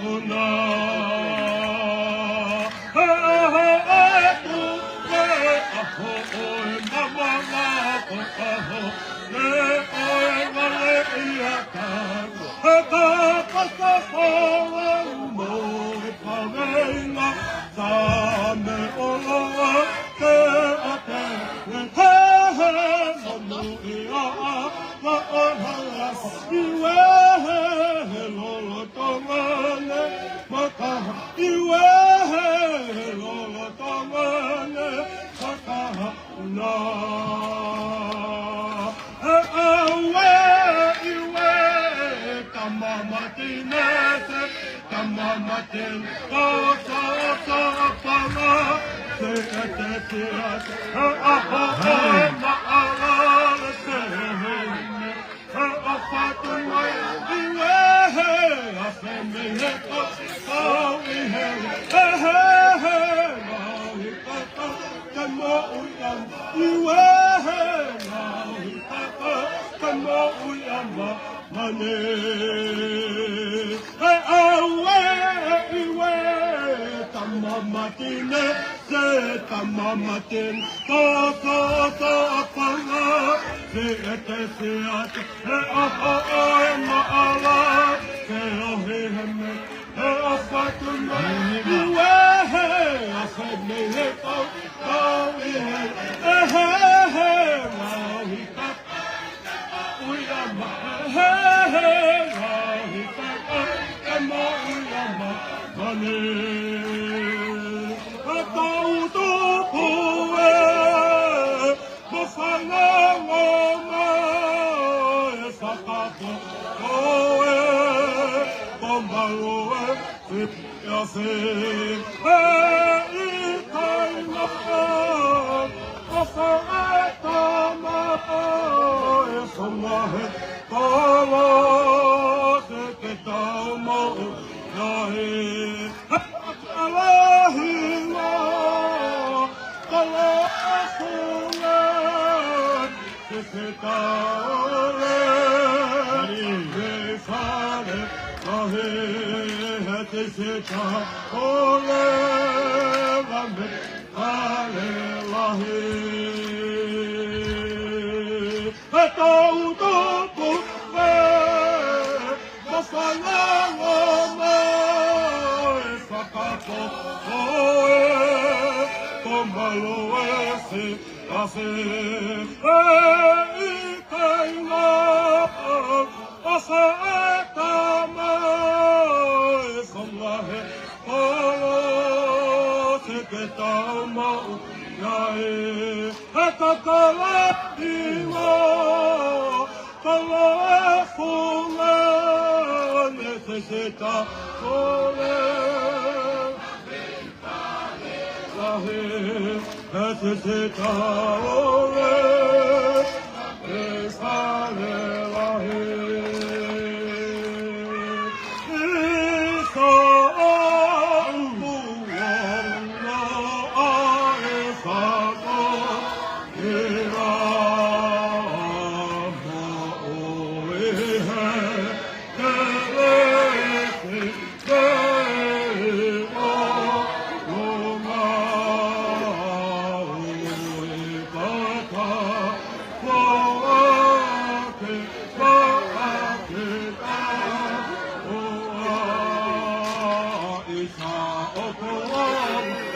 Ona, he ʻaho ʻe tuku, he ʻaho ʻo e mamafa, ko e ʻaho ʻe ʻo e ngale ia ka, he ka pasa fala mo e kaveinga, sa me ʻoloa ke ate, he he he manu ia a, ma ʻo hala, ʻiuē he he lolotonga ne makaha, ʻiuē he he lolotonga ne makaha na. He ʻauē, ʻiuē, tama Matinese, tama Matinese, ko sa sa pala, se ʻete sia, he ʻaho ʻo e maʻala, se he he. He ʻofa atu mai, ʻiuē he, ʻa se mei he ko, kau ʻi he, he he he, ngaahi kaka, ke moʻui ʻa, ʻiuē he, ngaahi kaka, ke moʻui ʻa ma, mane. He ʻauē, ʻiuē, tama Matinese, tama Matinese, ko sa sa pala, se ʻete sia, he ʻaho ʻo e maʻala, ke ohi he me, he ʻofa atu mai, ʻiuē he, ʻa se mei he kau, kau ʻi he, he he he, ngaahi kaka, moʻui ʻa ma, he he he, ngaahi kaka, ke moʻui ʻa ma, mane. Ka tau tupu ē, mo fanongo mai e fakapoʻuli, ko Malu ē, ʻi he ʻaho ē, ʻe ʻikai ngata, ʻofa ʻa e tama ʻi he fonua he kolo, ke ke tau moʻui ai. He ʻaho lahi mo kolo ʻa e funga, ke ke tau ō leva mei fale lahi, he ke ke tau ō leva mei fale lahi. He tau tupu ē, mo fanongo mai e fakapoʻuli, ko Malu ē, se ʻa se ʻe ʻikai ngata, ʻofa ʻa e tama ʻi he fonua he kolo, ke ke tau moʻui ai. He kaka lahi mo kolo ʻa e funga, ne ke ke tau ō leva lahi, he ke ke tau ō leva mei fale lahi. ʻI sa ʻoku ʻoua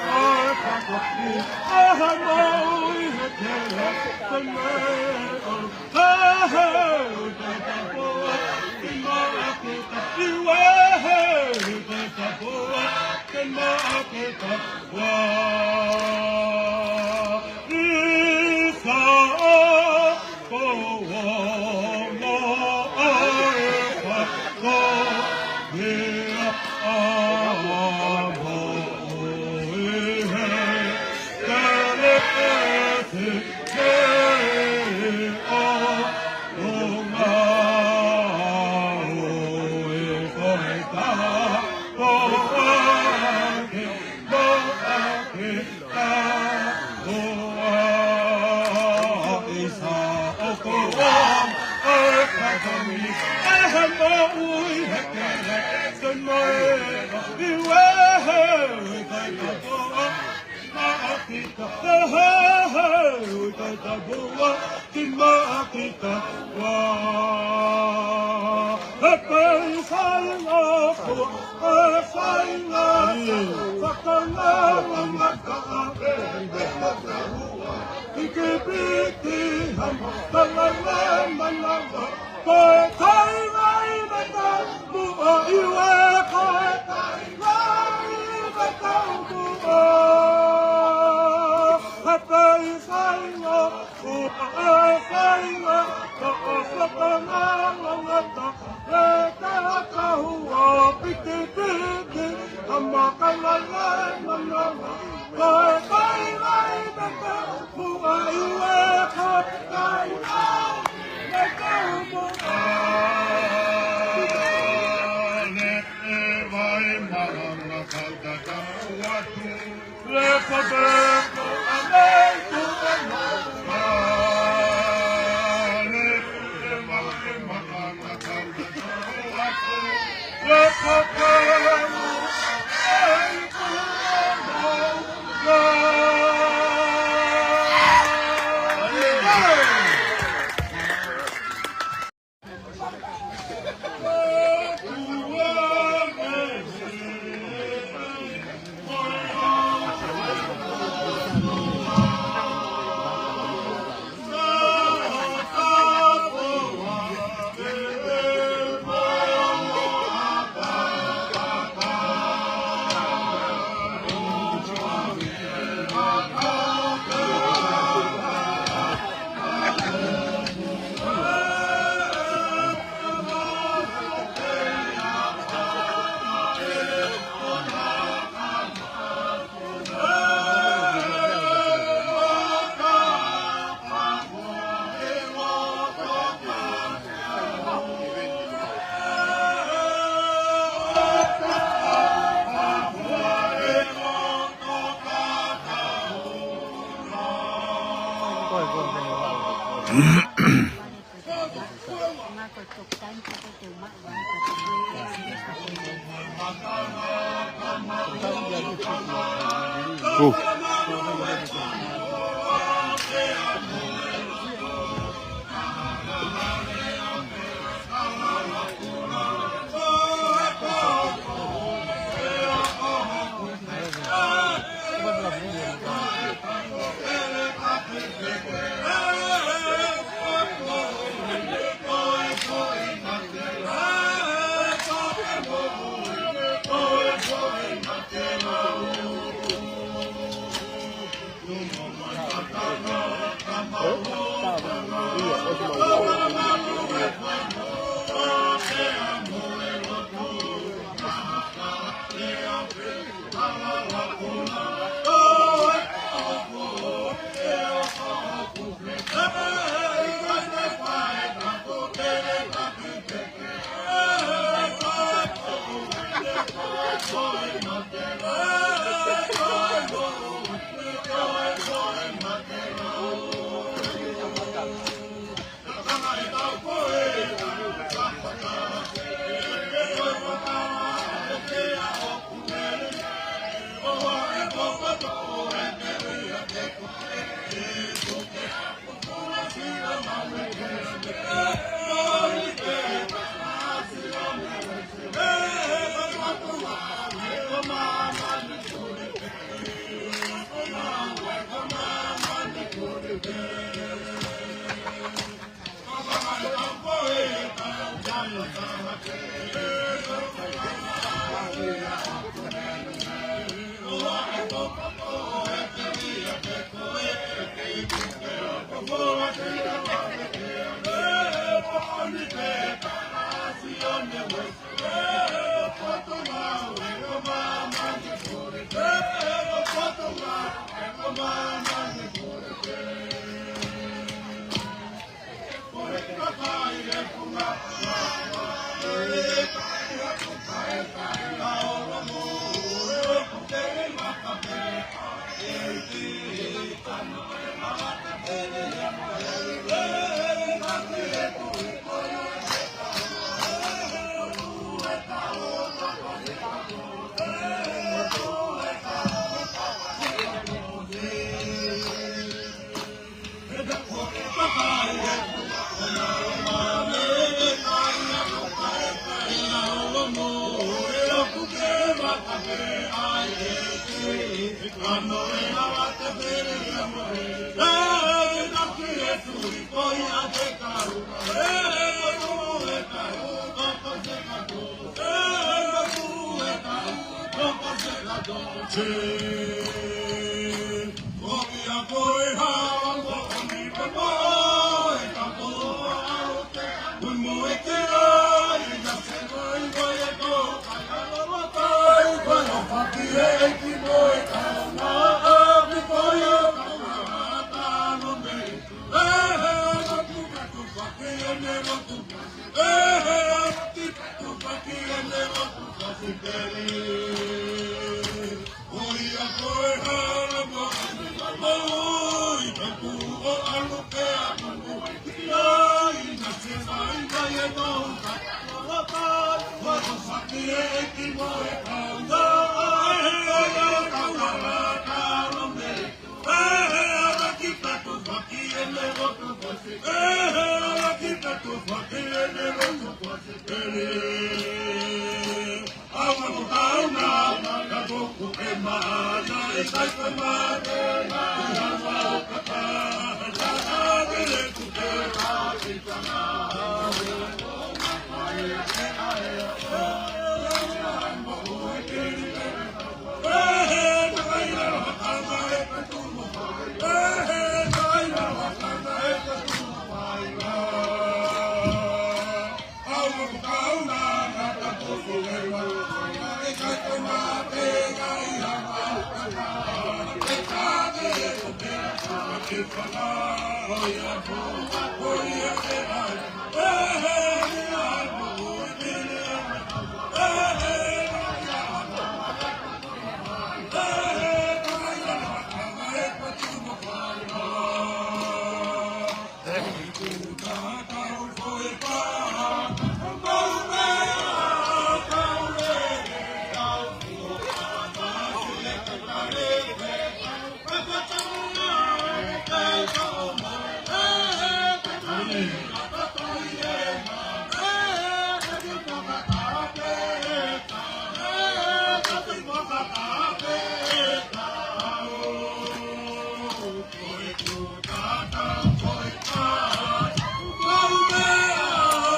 ʻa e fakapoʻuli, ʻi he moʻui he kelesi,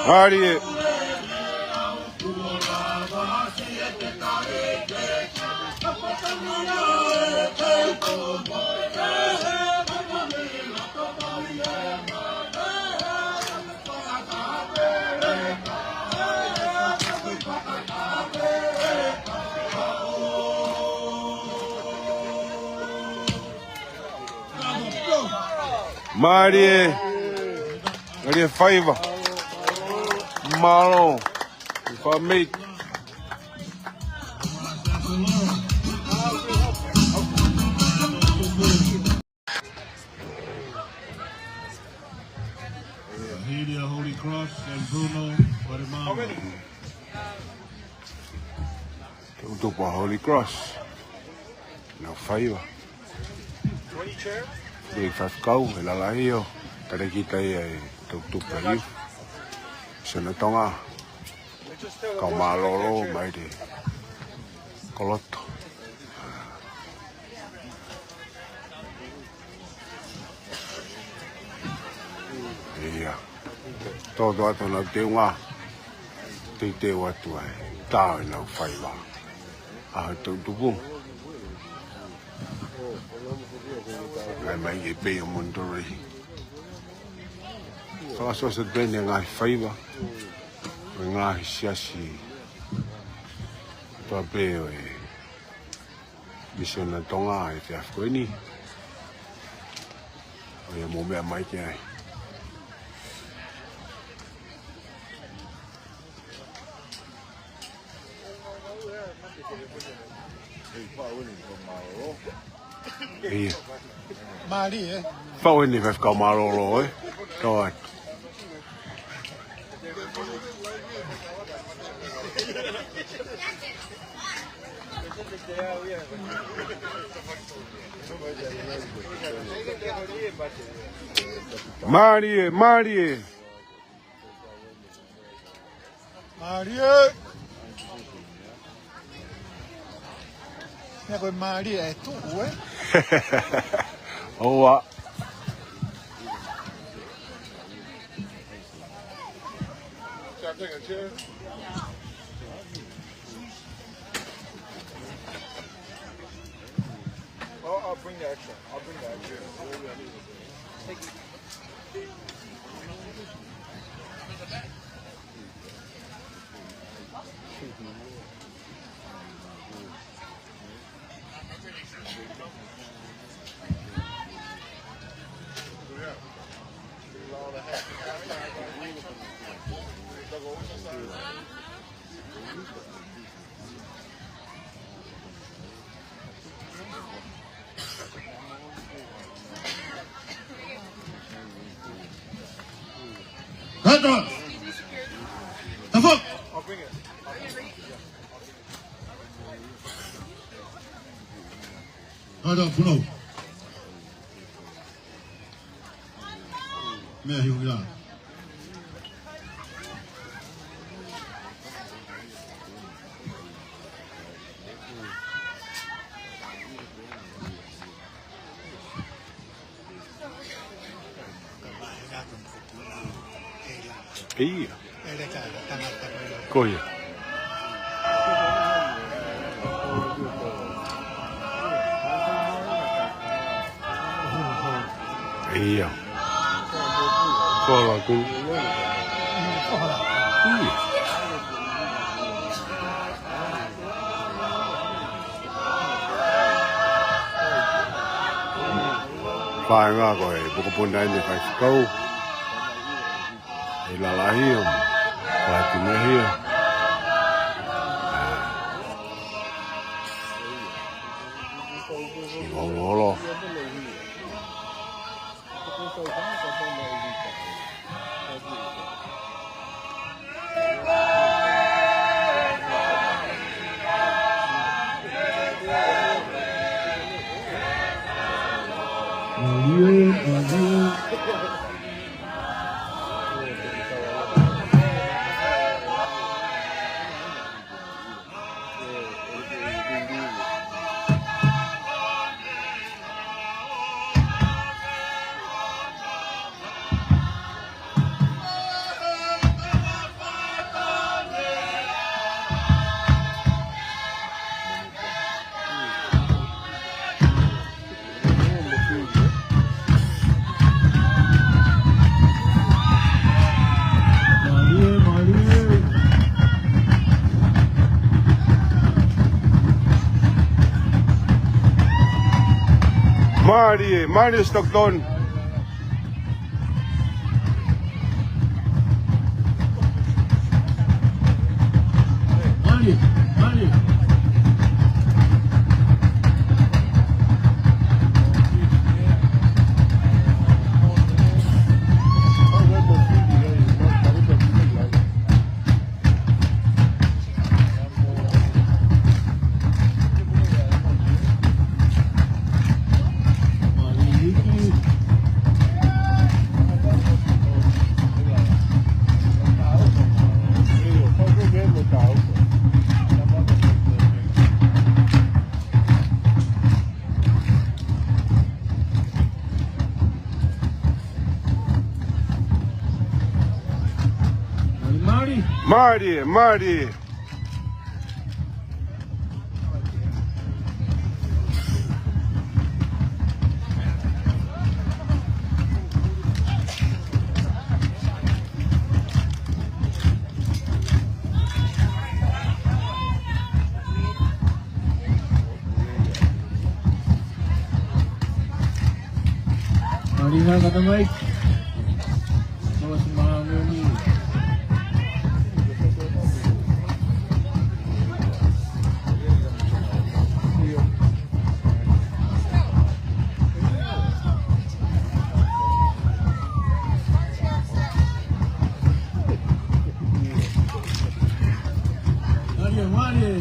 Mālie. Mālie. Mālie faiva. Mālō. Fāmili. Helia Holy Cross and Bruno Varemama. Tuʻutupu ʻa Holy Cross. Nau faiva. Nei faifekau, ʻe lalahi ʻo talēkita ia ʻe Tuʻutupu ʻa Iu. Siana Tonga. Kau mālōlō mai te koloto. Ia. Toto atu nau teunga. Teuteu atu ai. Tau ʻenau faiva. ʻA e Tuʻutupu. Ngai mai ke pei ʻo Monterey. Fakasoso pē ʻenau ngaahi faiva. ʻO e ngaahi siasi. Toa pē ʻo e Misiona Tonga ʻi he efiafi ko eni. ʻO ia mou meʻa mai ki ai. Ia. Mālie, ē? Faʻu eni faifekau mālōlō, ē? Tau atu. Mālie, mālie. Mālie. Meʻa ko e mālie e tuʻu, ē? ʻOua. Can I take a chair? I'll, I'll bring the extra. I'll bring the extra. Hot dog. Tafok. Hot dog, puno. Meʻa hiu ia. ʻIo. Ko ia. ʻIo. Kola ku. ʻIo. Fāinga ko e mokopuna ʻeni ʻa e faifekau. ʻE lalahi ʻo, ʻo atu mehi ʻo. Siʻi holo. Mālie, mālie Stockton. Mālie, mālie. Mālie ngā kata mai. Tau atu mā ngoni. Mālie, mālie.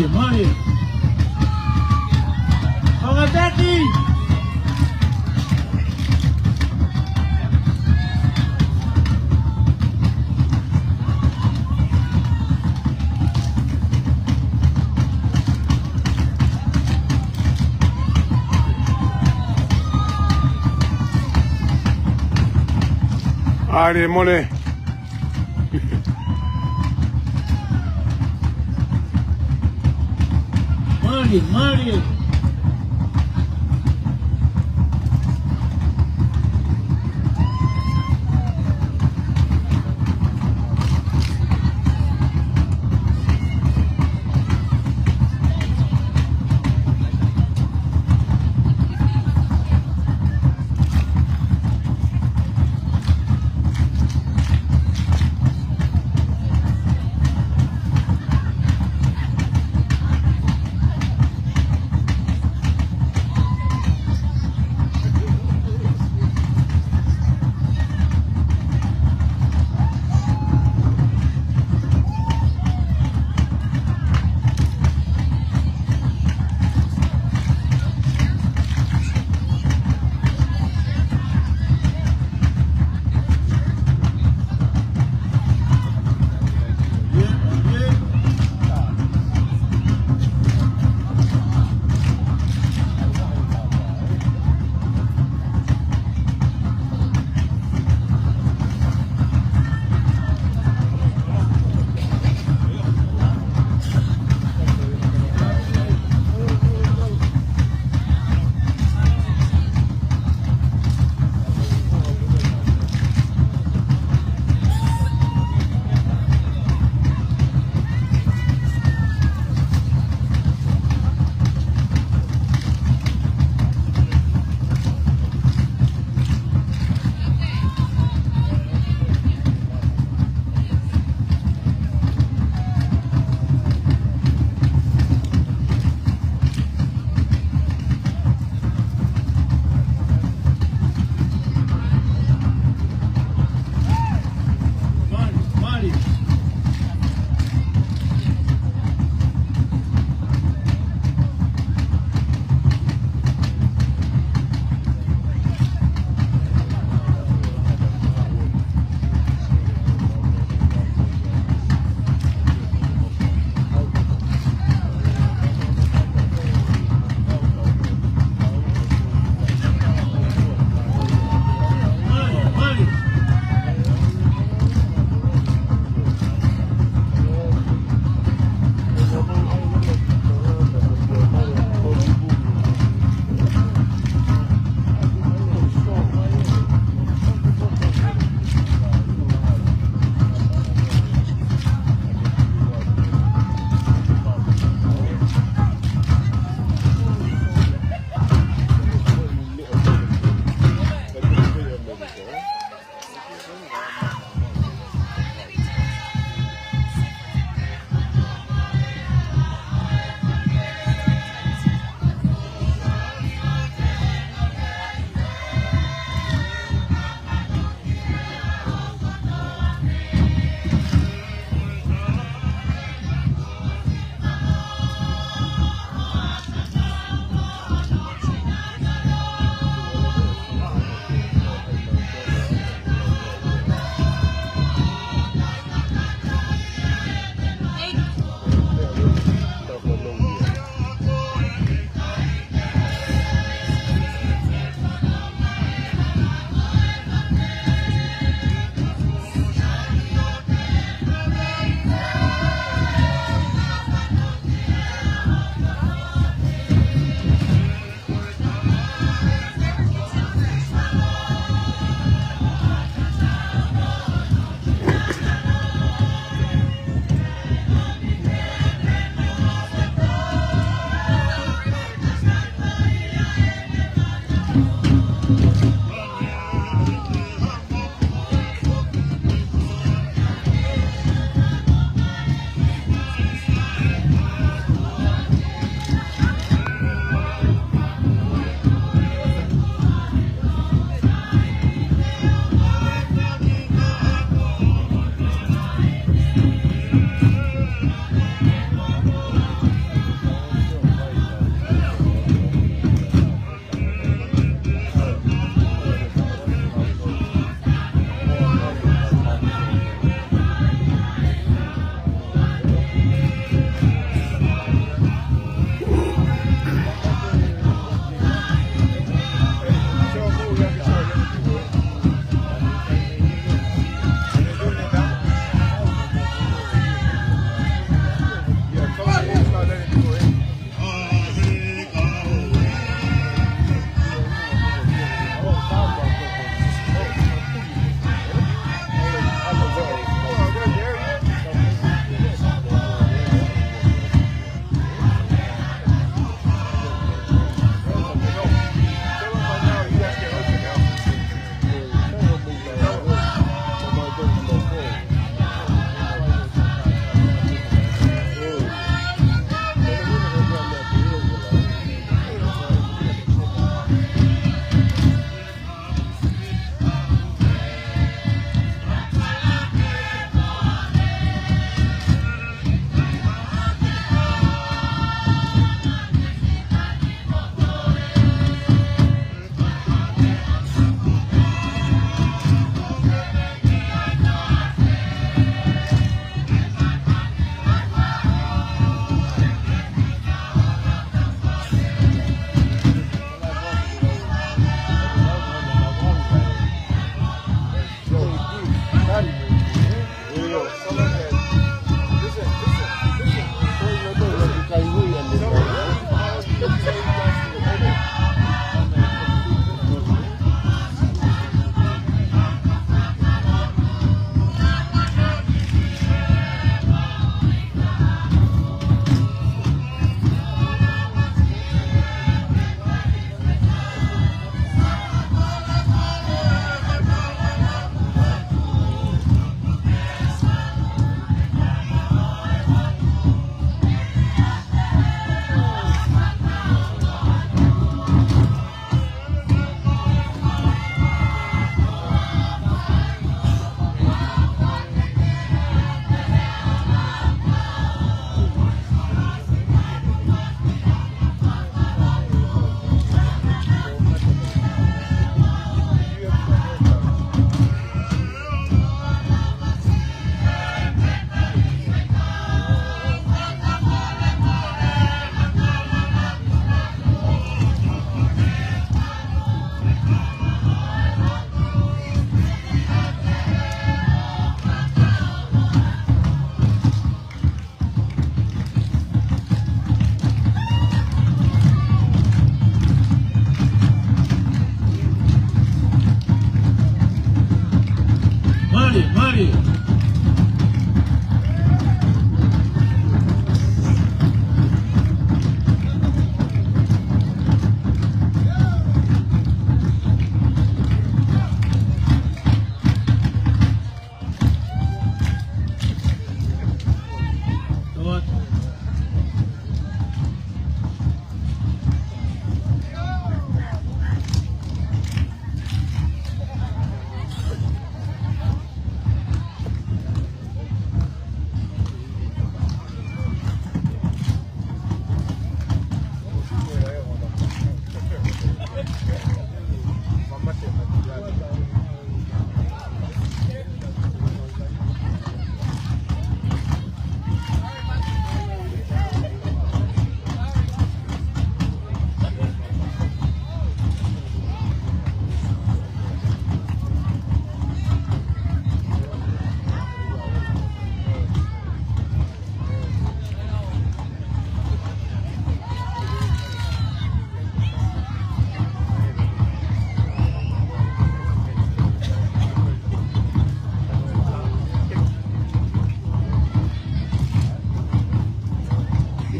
Mālie. Fakataki. ʻAle mole. Mālie, mālie.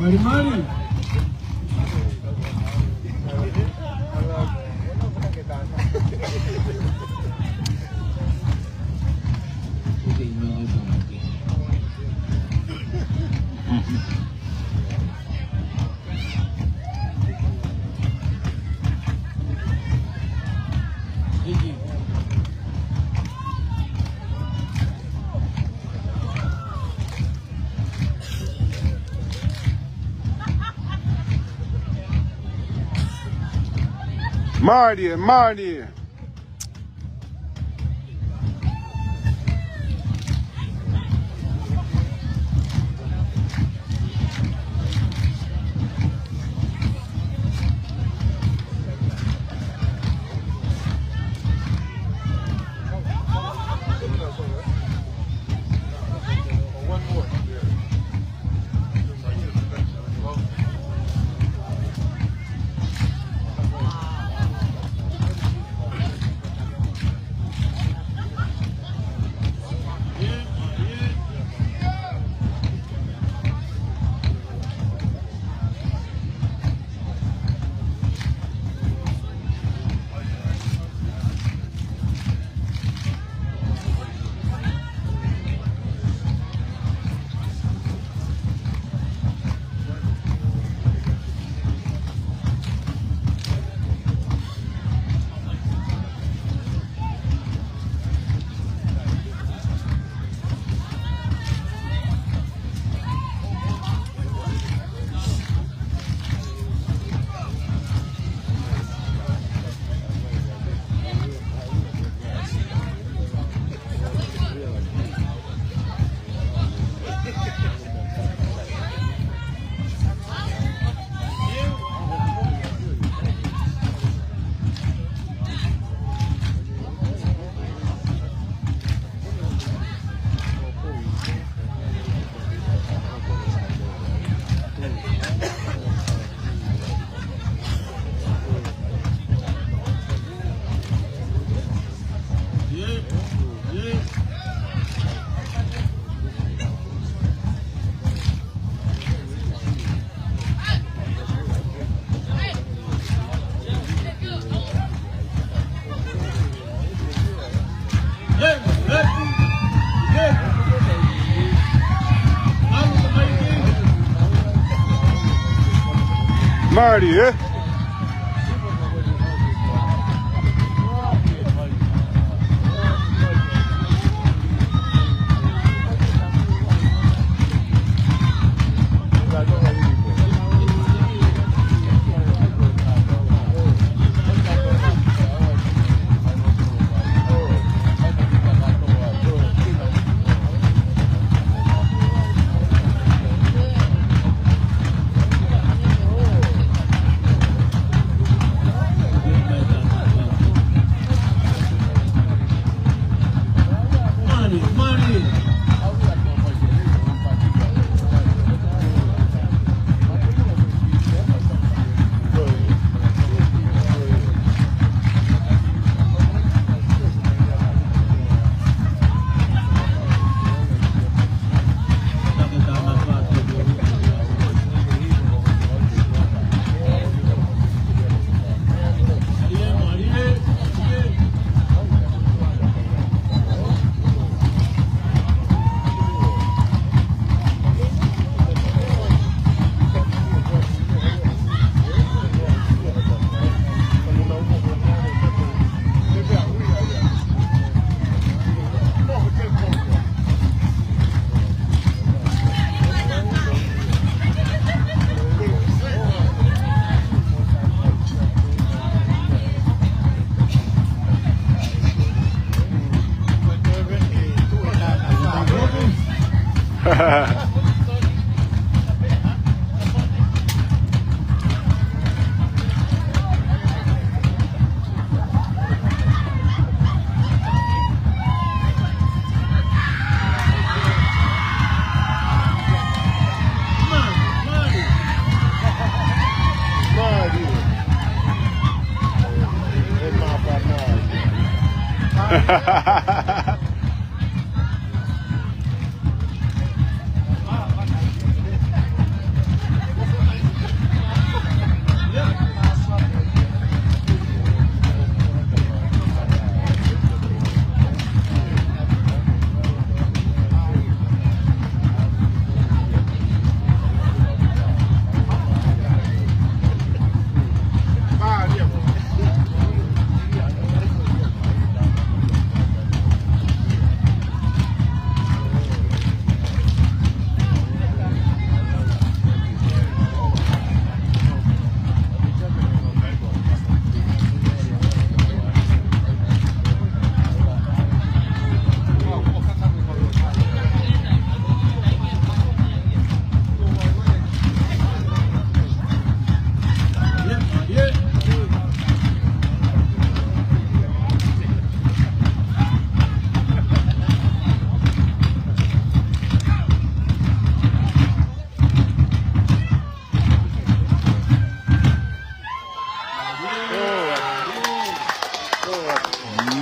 Mari, mari. Mālie, mālie. Mālie, ē?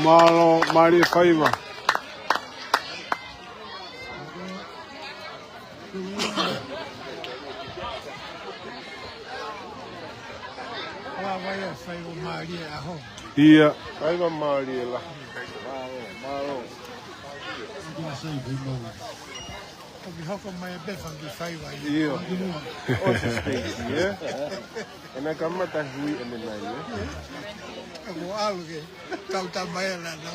Mālō, mālie faiva. Ua vai a faiva mālie ʻaho. ʻIa. Faiva mālie la. Mālō, mālō. ʻOku hoko mai pē fanga kiʻi faiva ia. ʻIa. ʻOsi stage, ē? ʻE na kamata hui ʻene nai, ē? ʻOku ʻalu ke kau tamaela na.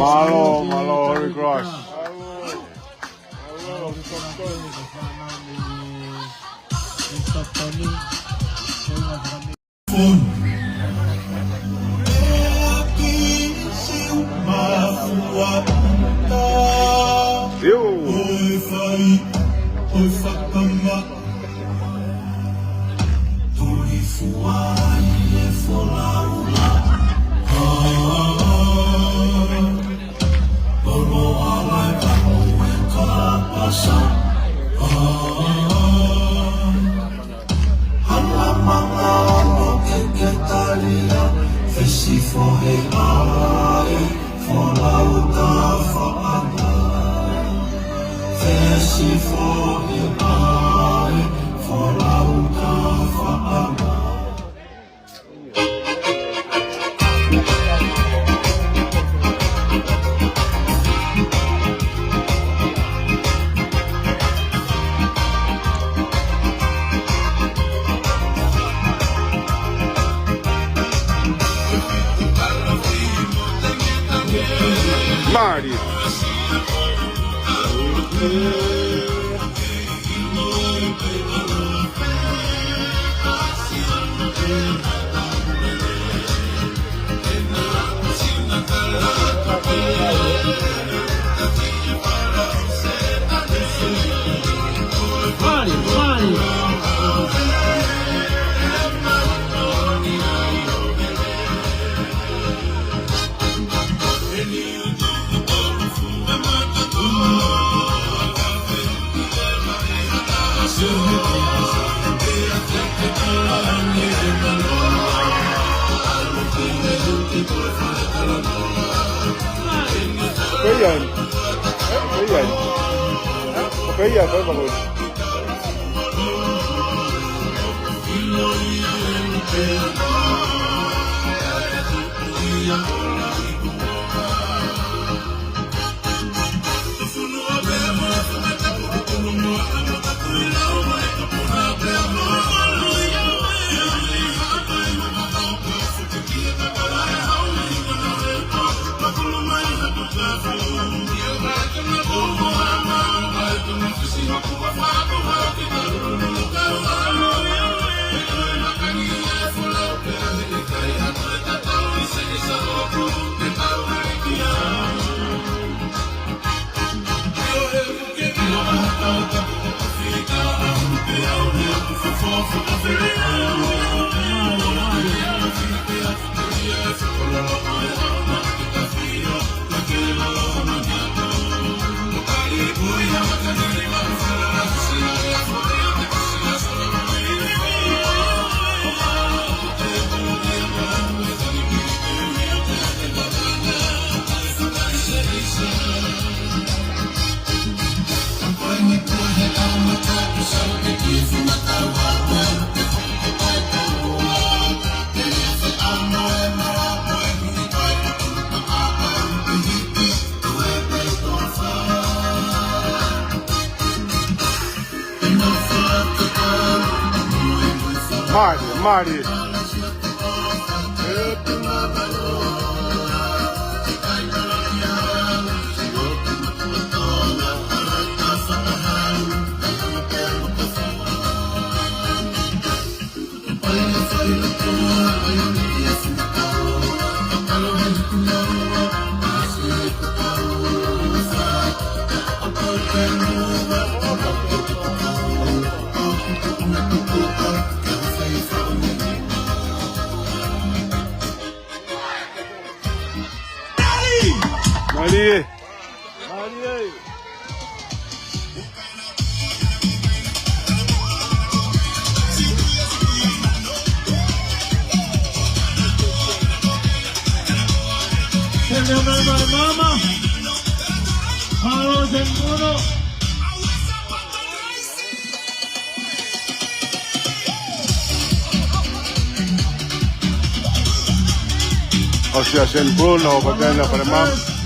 Mālō, mālō, Holy Cross. Mālie. Ko ia eni. Ko ia eni. Ko ia eni. Mālie, mālie. Mālie. Mālie. Send them over, mama. Hello, Zenmuno. ʻOsi ʻa Saint Paul, na o patena pare mama.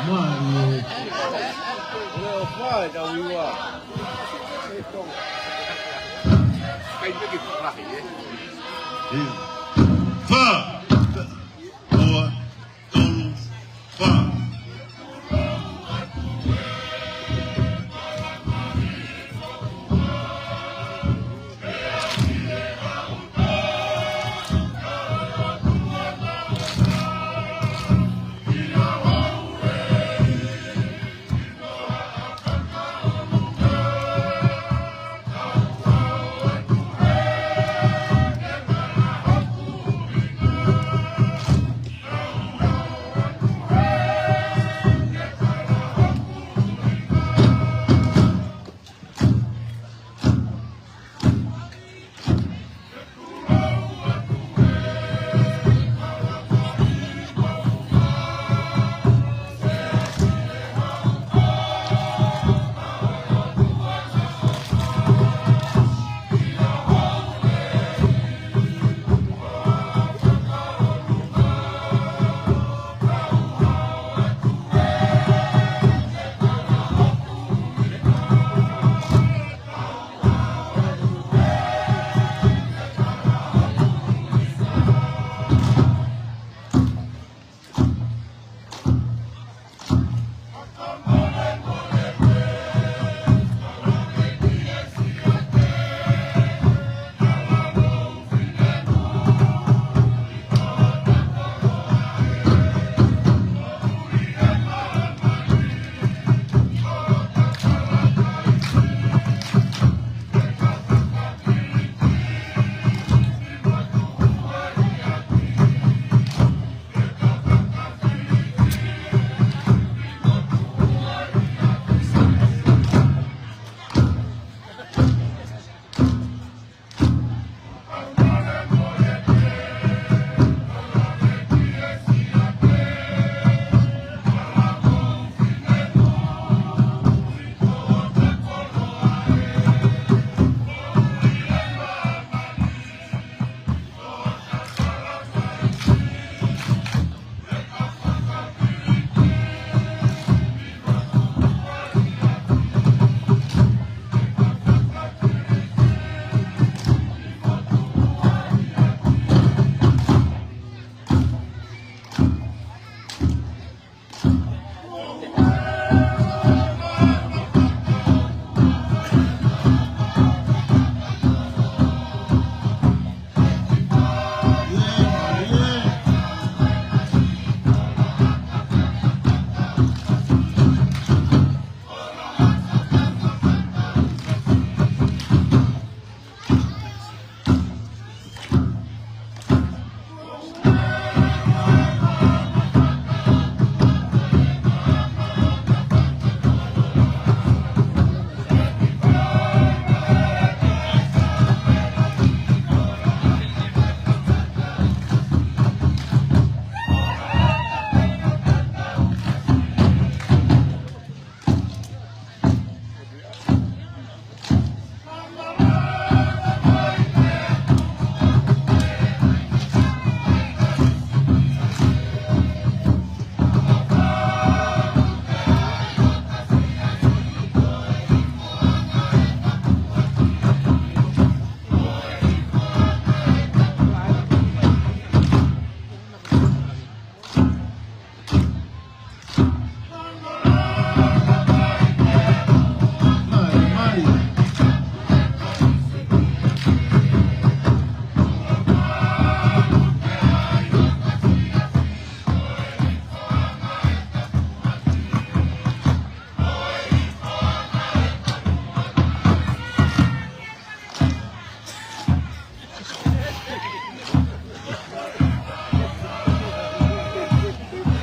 Fā, ʻio. Fā. Ua, tolu, fā.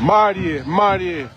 Mālie, mālie.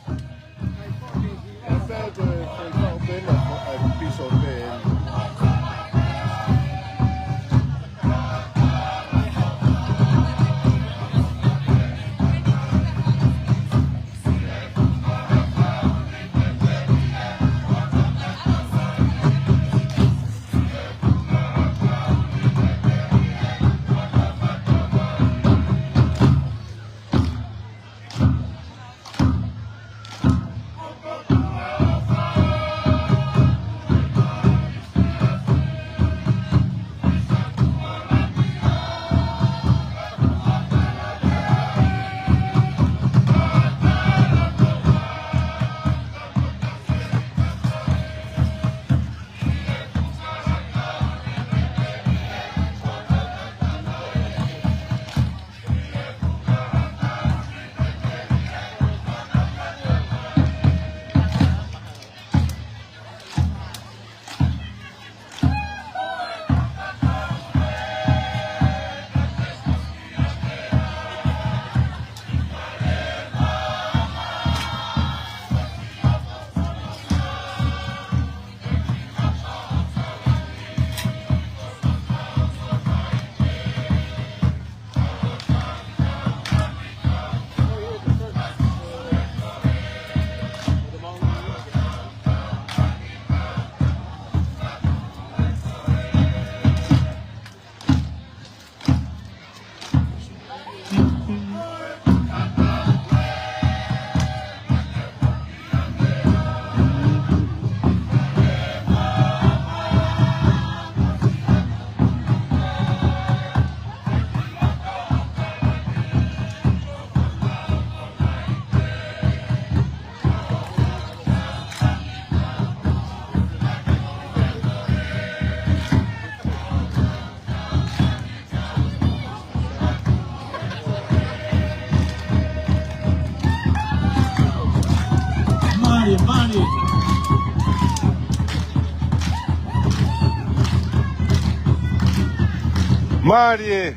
Mālie,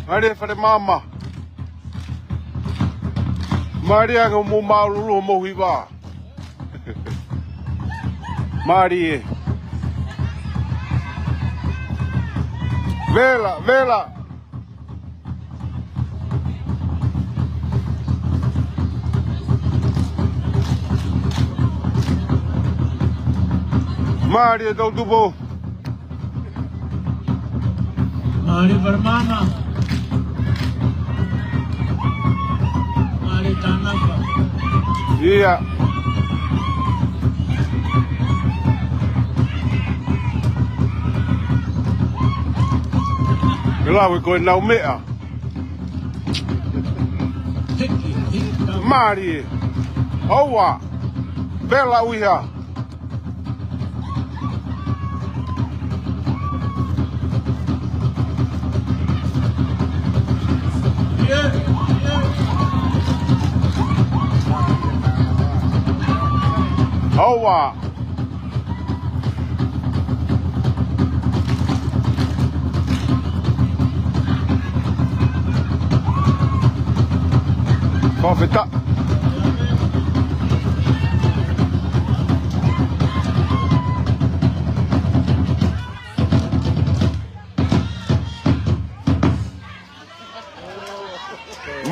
mālie Fale Maama. Mālie ange hoʻomou māʻulūʻulū hoʻomou hiva. Mālie. Vela, vela. Mālie Tautupo. Mālie Fale Maama. Mālie Tanafa. ʻIa. Ke lau ʻe koe ʻenau meʻa. Mālie. ʻOua. Vela ʻuhiha. ʻOua. Fakafetaʻi.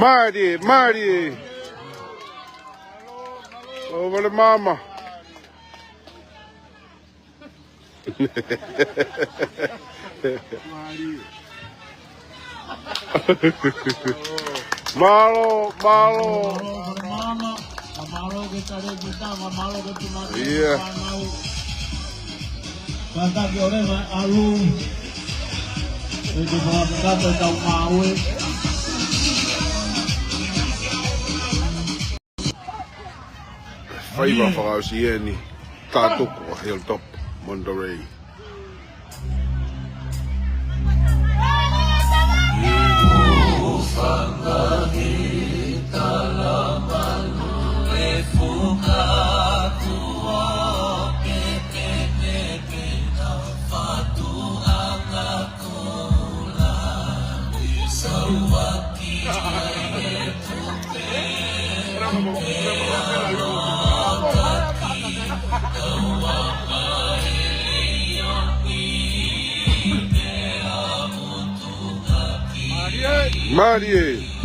Mālie, mālie. ʻO Fale Maama. Mālō, mālō. Mālō, mālō. Mālō ke tale kita, mālō ke tuna. ʻIa. Kātaki ʻo leva ʻalu. ʻE te fakapikata tau maue. Faiva fakaʻosi eni, Tatuku ʻo Hilltop, Monterey. Mālie.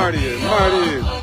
Mālie, mālie.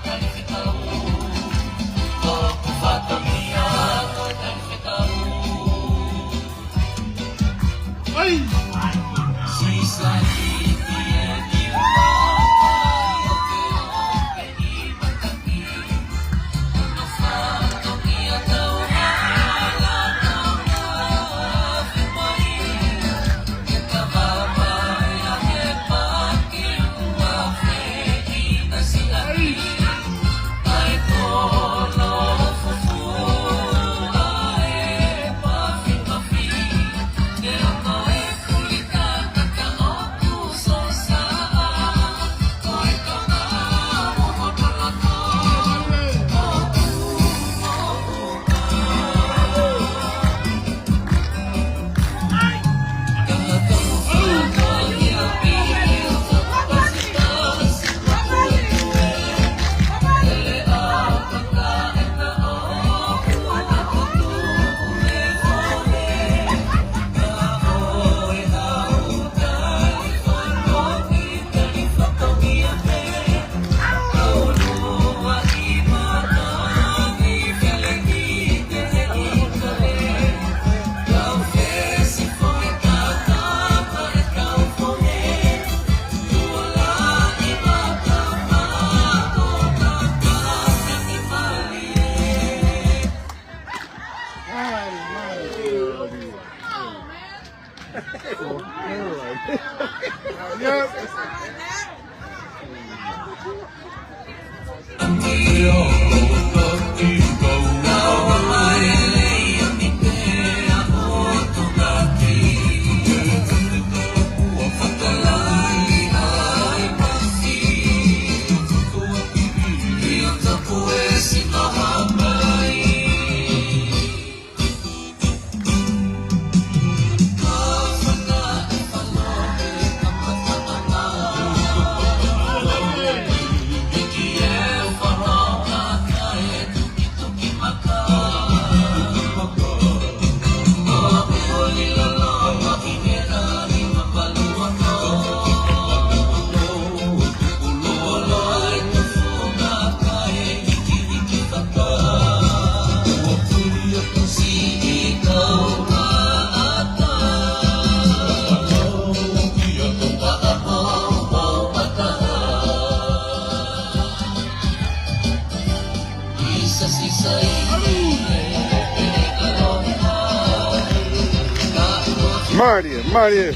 Mālie, mālie.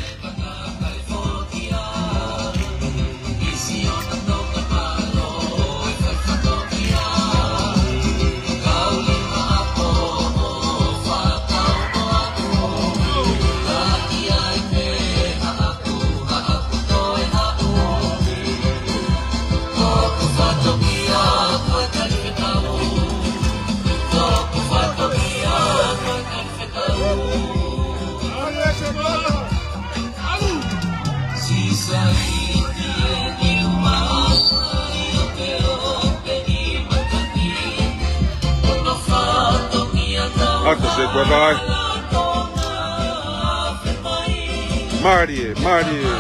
ʻAta se kua tai. Mālie, mālie.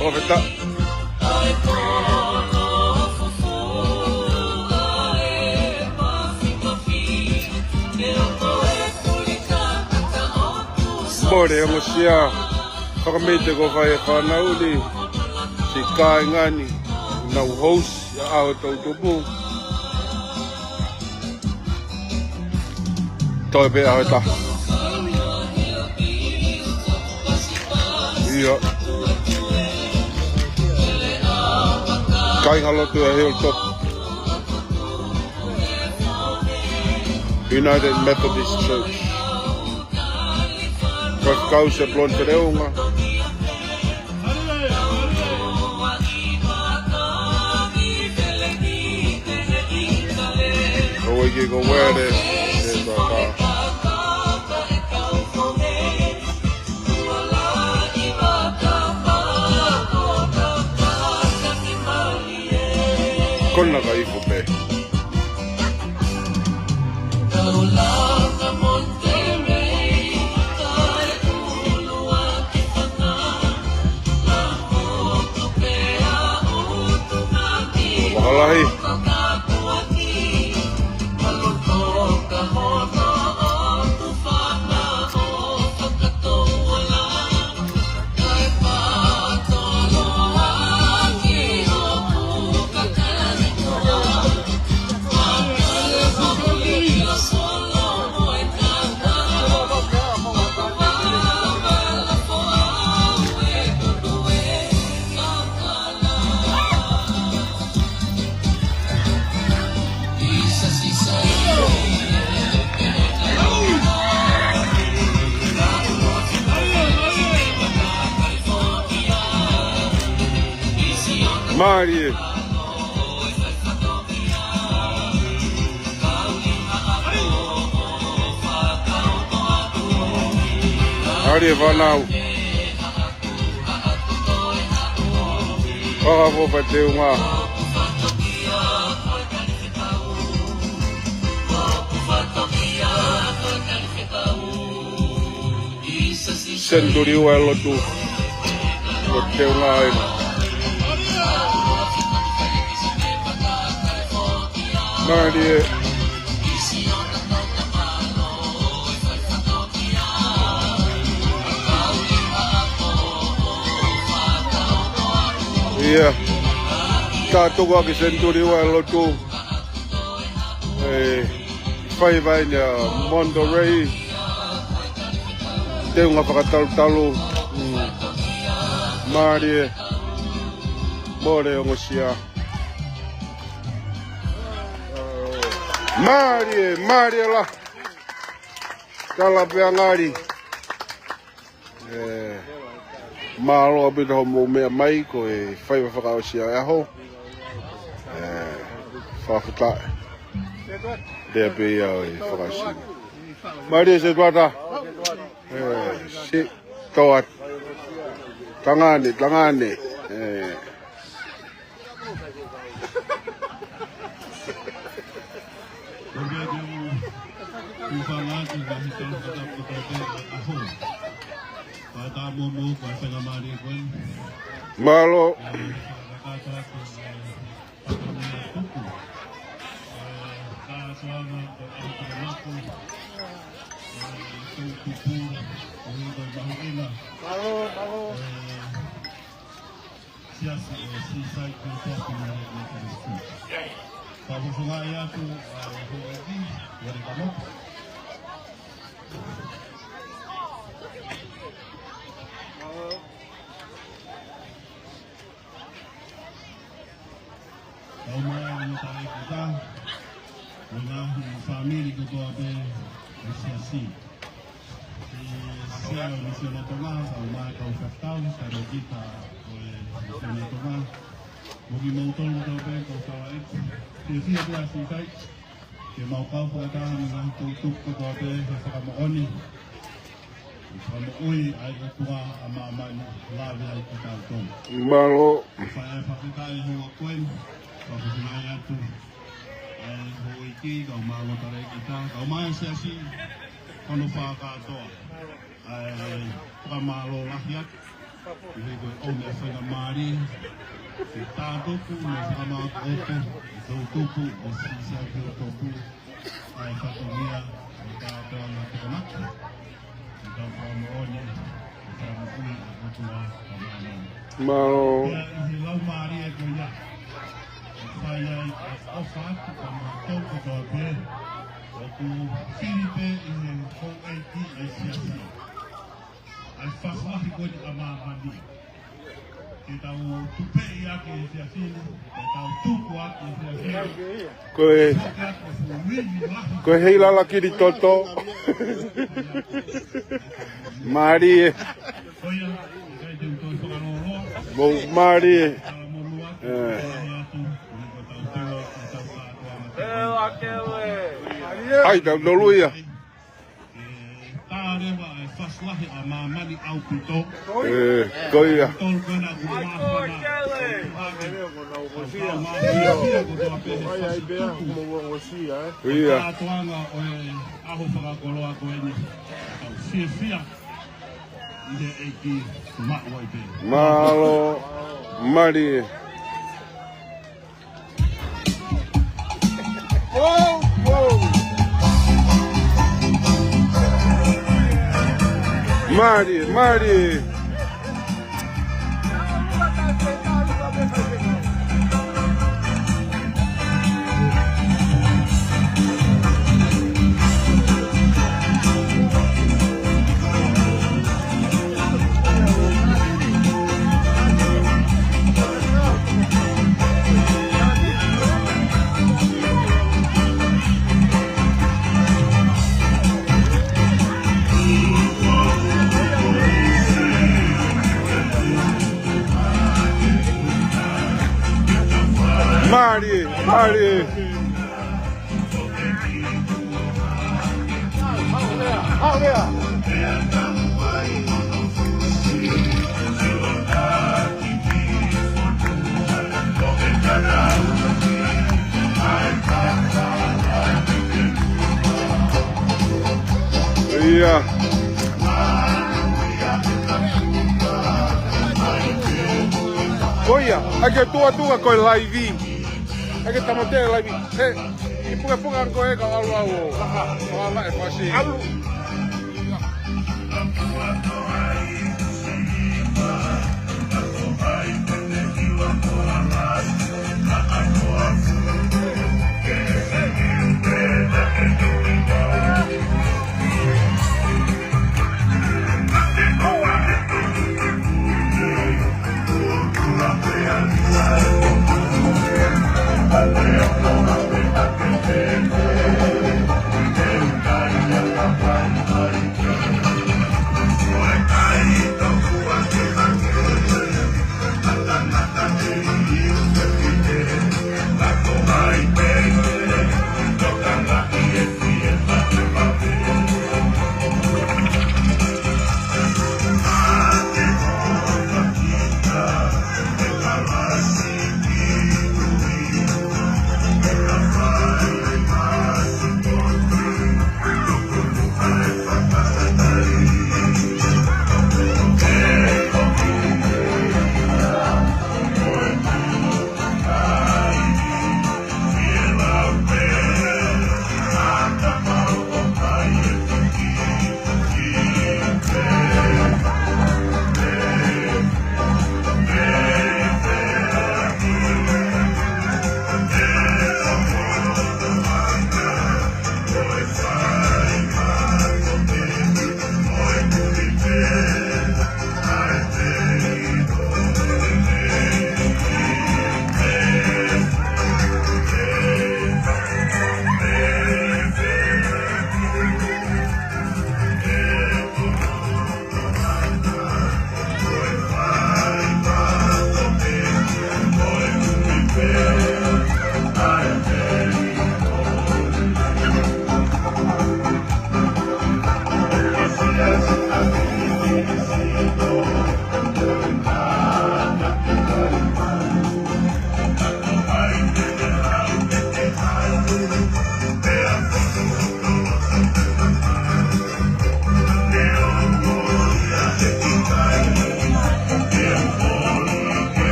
ʻOfa atu. Mole, ongosia. Fakamite ko fai e fānau ni. Siʻi kāinga ni. Nau host. ʻIa ʻaho tau tupu. Toe pē ʻaho ʻe taha. ʻIa. Kāinga lotu ʻa e Hilltop United Methodist Church. Faifekau Seplon Feleunga. Ko e ke ko wele, e tata. Kona ka iku pē. Tau lava mo te mei, tae ulu a ki fana. Mālie. Mālie fānau. Fakafoʻou pē teunga. Senituli Ua e lotu. Ko e teunga ē. Mālie. ʻIa. Tātou ʻaki Senituli Ua e lotu. ʻE, faiva eni ʻa Monterey. Teunga fakatalutalu. Mm. Mālie. Mole ongosia. Mālie, mālie la. Tala pē ʻa ngali. ʻE, mālō ʻaupito hoʻomou meʻa mai, ko e faiva fakaʻosi ʻa e ʻaho. ʻE, fakafetaʻi. Lea pē ia ʻo e fakaʻosi. Mālie Setuata. ʻE, si, toa. Tangane, tangane. ʻE. Ko ia ke u, u fanga atu ka he tau kata kata te a ho. Ka ta mo mo ko e fenga mari ko e. Mālō. E, ka ta ta ko e, ka ta mo mo tuku. E, ka toanga ko e a ho ko e mako. E, ko tupu, ko e ko e mahuʻinga. Mālō, mālō. E, Siasi ʻo e Seaside Christian Community Ministry. Fakafofongaʻi atu ʻa e houʻeiki, Uele Kanoka. Kau mai ʻa e talēkita, mo e ngaahi fāmili kotoa pē ʻo e siasi. ʻI he sia ʻo e Misiona Tonga, kau mai kau fakatau, talēkita ʻo e Misiona Tonga. Mo kimoutolu kotoa pē, kau kau ai. Fiefia pē ʻa Seaside ke mau kau fakataha mo e ngaahi toʻutupu kotoa pē he fakamoʻoni. Fakamoʻui ʻa e ʻOtua ʻa māmani, lave ai kitautolu. Mālō. Fai ʻa e fakafetaʻi he ʻaho ko eni, fakafofongaʻi atu ʻa e houʻeiki, kau mālō talēkita, kau mai siasi, kau fānau kātoa. ʻA e fakamālō lahi atu. ʻI he ko e ʻomi ʻa e faingamālie ke tātuku mo fakamāʻopoʻopo e toʻutupu ʻo Seaside Hilltop, ʻa e fatongia ʻo e kātoanga Tokonaki. ʻI he fakamoʻoni, ʻi he fakamoʻui ʻa e ʻOtua ʻa māmani. Mālō. Pea ʻi he laumālie ko ia, ʻe fai ai ʻa e ʻofa atu kia mautolu kotoa pē ʻoku fili pē ʻi he houʻeiki ʻa e siasi. ʻA e fakaʻosi ko eni ʻa māmani. Ke tau tupeʻi ʻaki e siasi ni, ke tau tuku ʻaki e siasi ni. Ko e, ko e heilalakiri toto. Mālie. Ko ia, ʻikai te u toe fakalōloa. Mou mālie. Fakamolemole atu, ʻe. Ko e tau teu, ko e tau kātoa. ʻAi, tau nolu ia. ʻE, tā leva e fasi lahi ʻa māmani ʻaupito. ʻE, ko ia. Tolu kena ku māfana. Ko ia. Ko ia. Kātoanga ʻo e ʻaho fakakoloa ko eni. Tau fiefia ʻi he ʻEiki maʻu ai pē. Mālō, mālie. Mālie, mālie. Ari. Ia. Ko ia, ʻai ke tuʻa tuʻa ko e laivi. ʻAi ke tāmateʻi e laivi. He, ʻi pukapuka ko e ka ʻalu ʻalu. ʻAlu ʻalu e fasi. ʻAlu.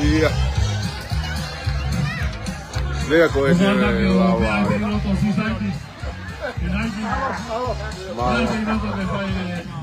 Ia. Lea ko eni e lava. Mālō.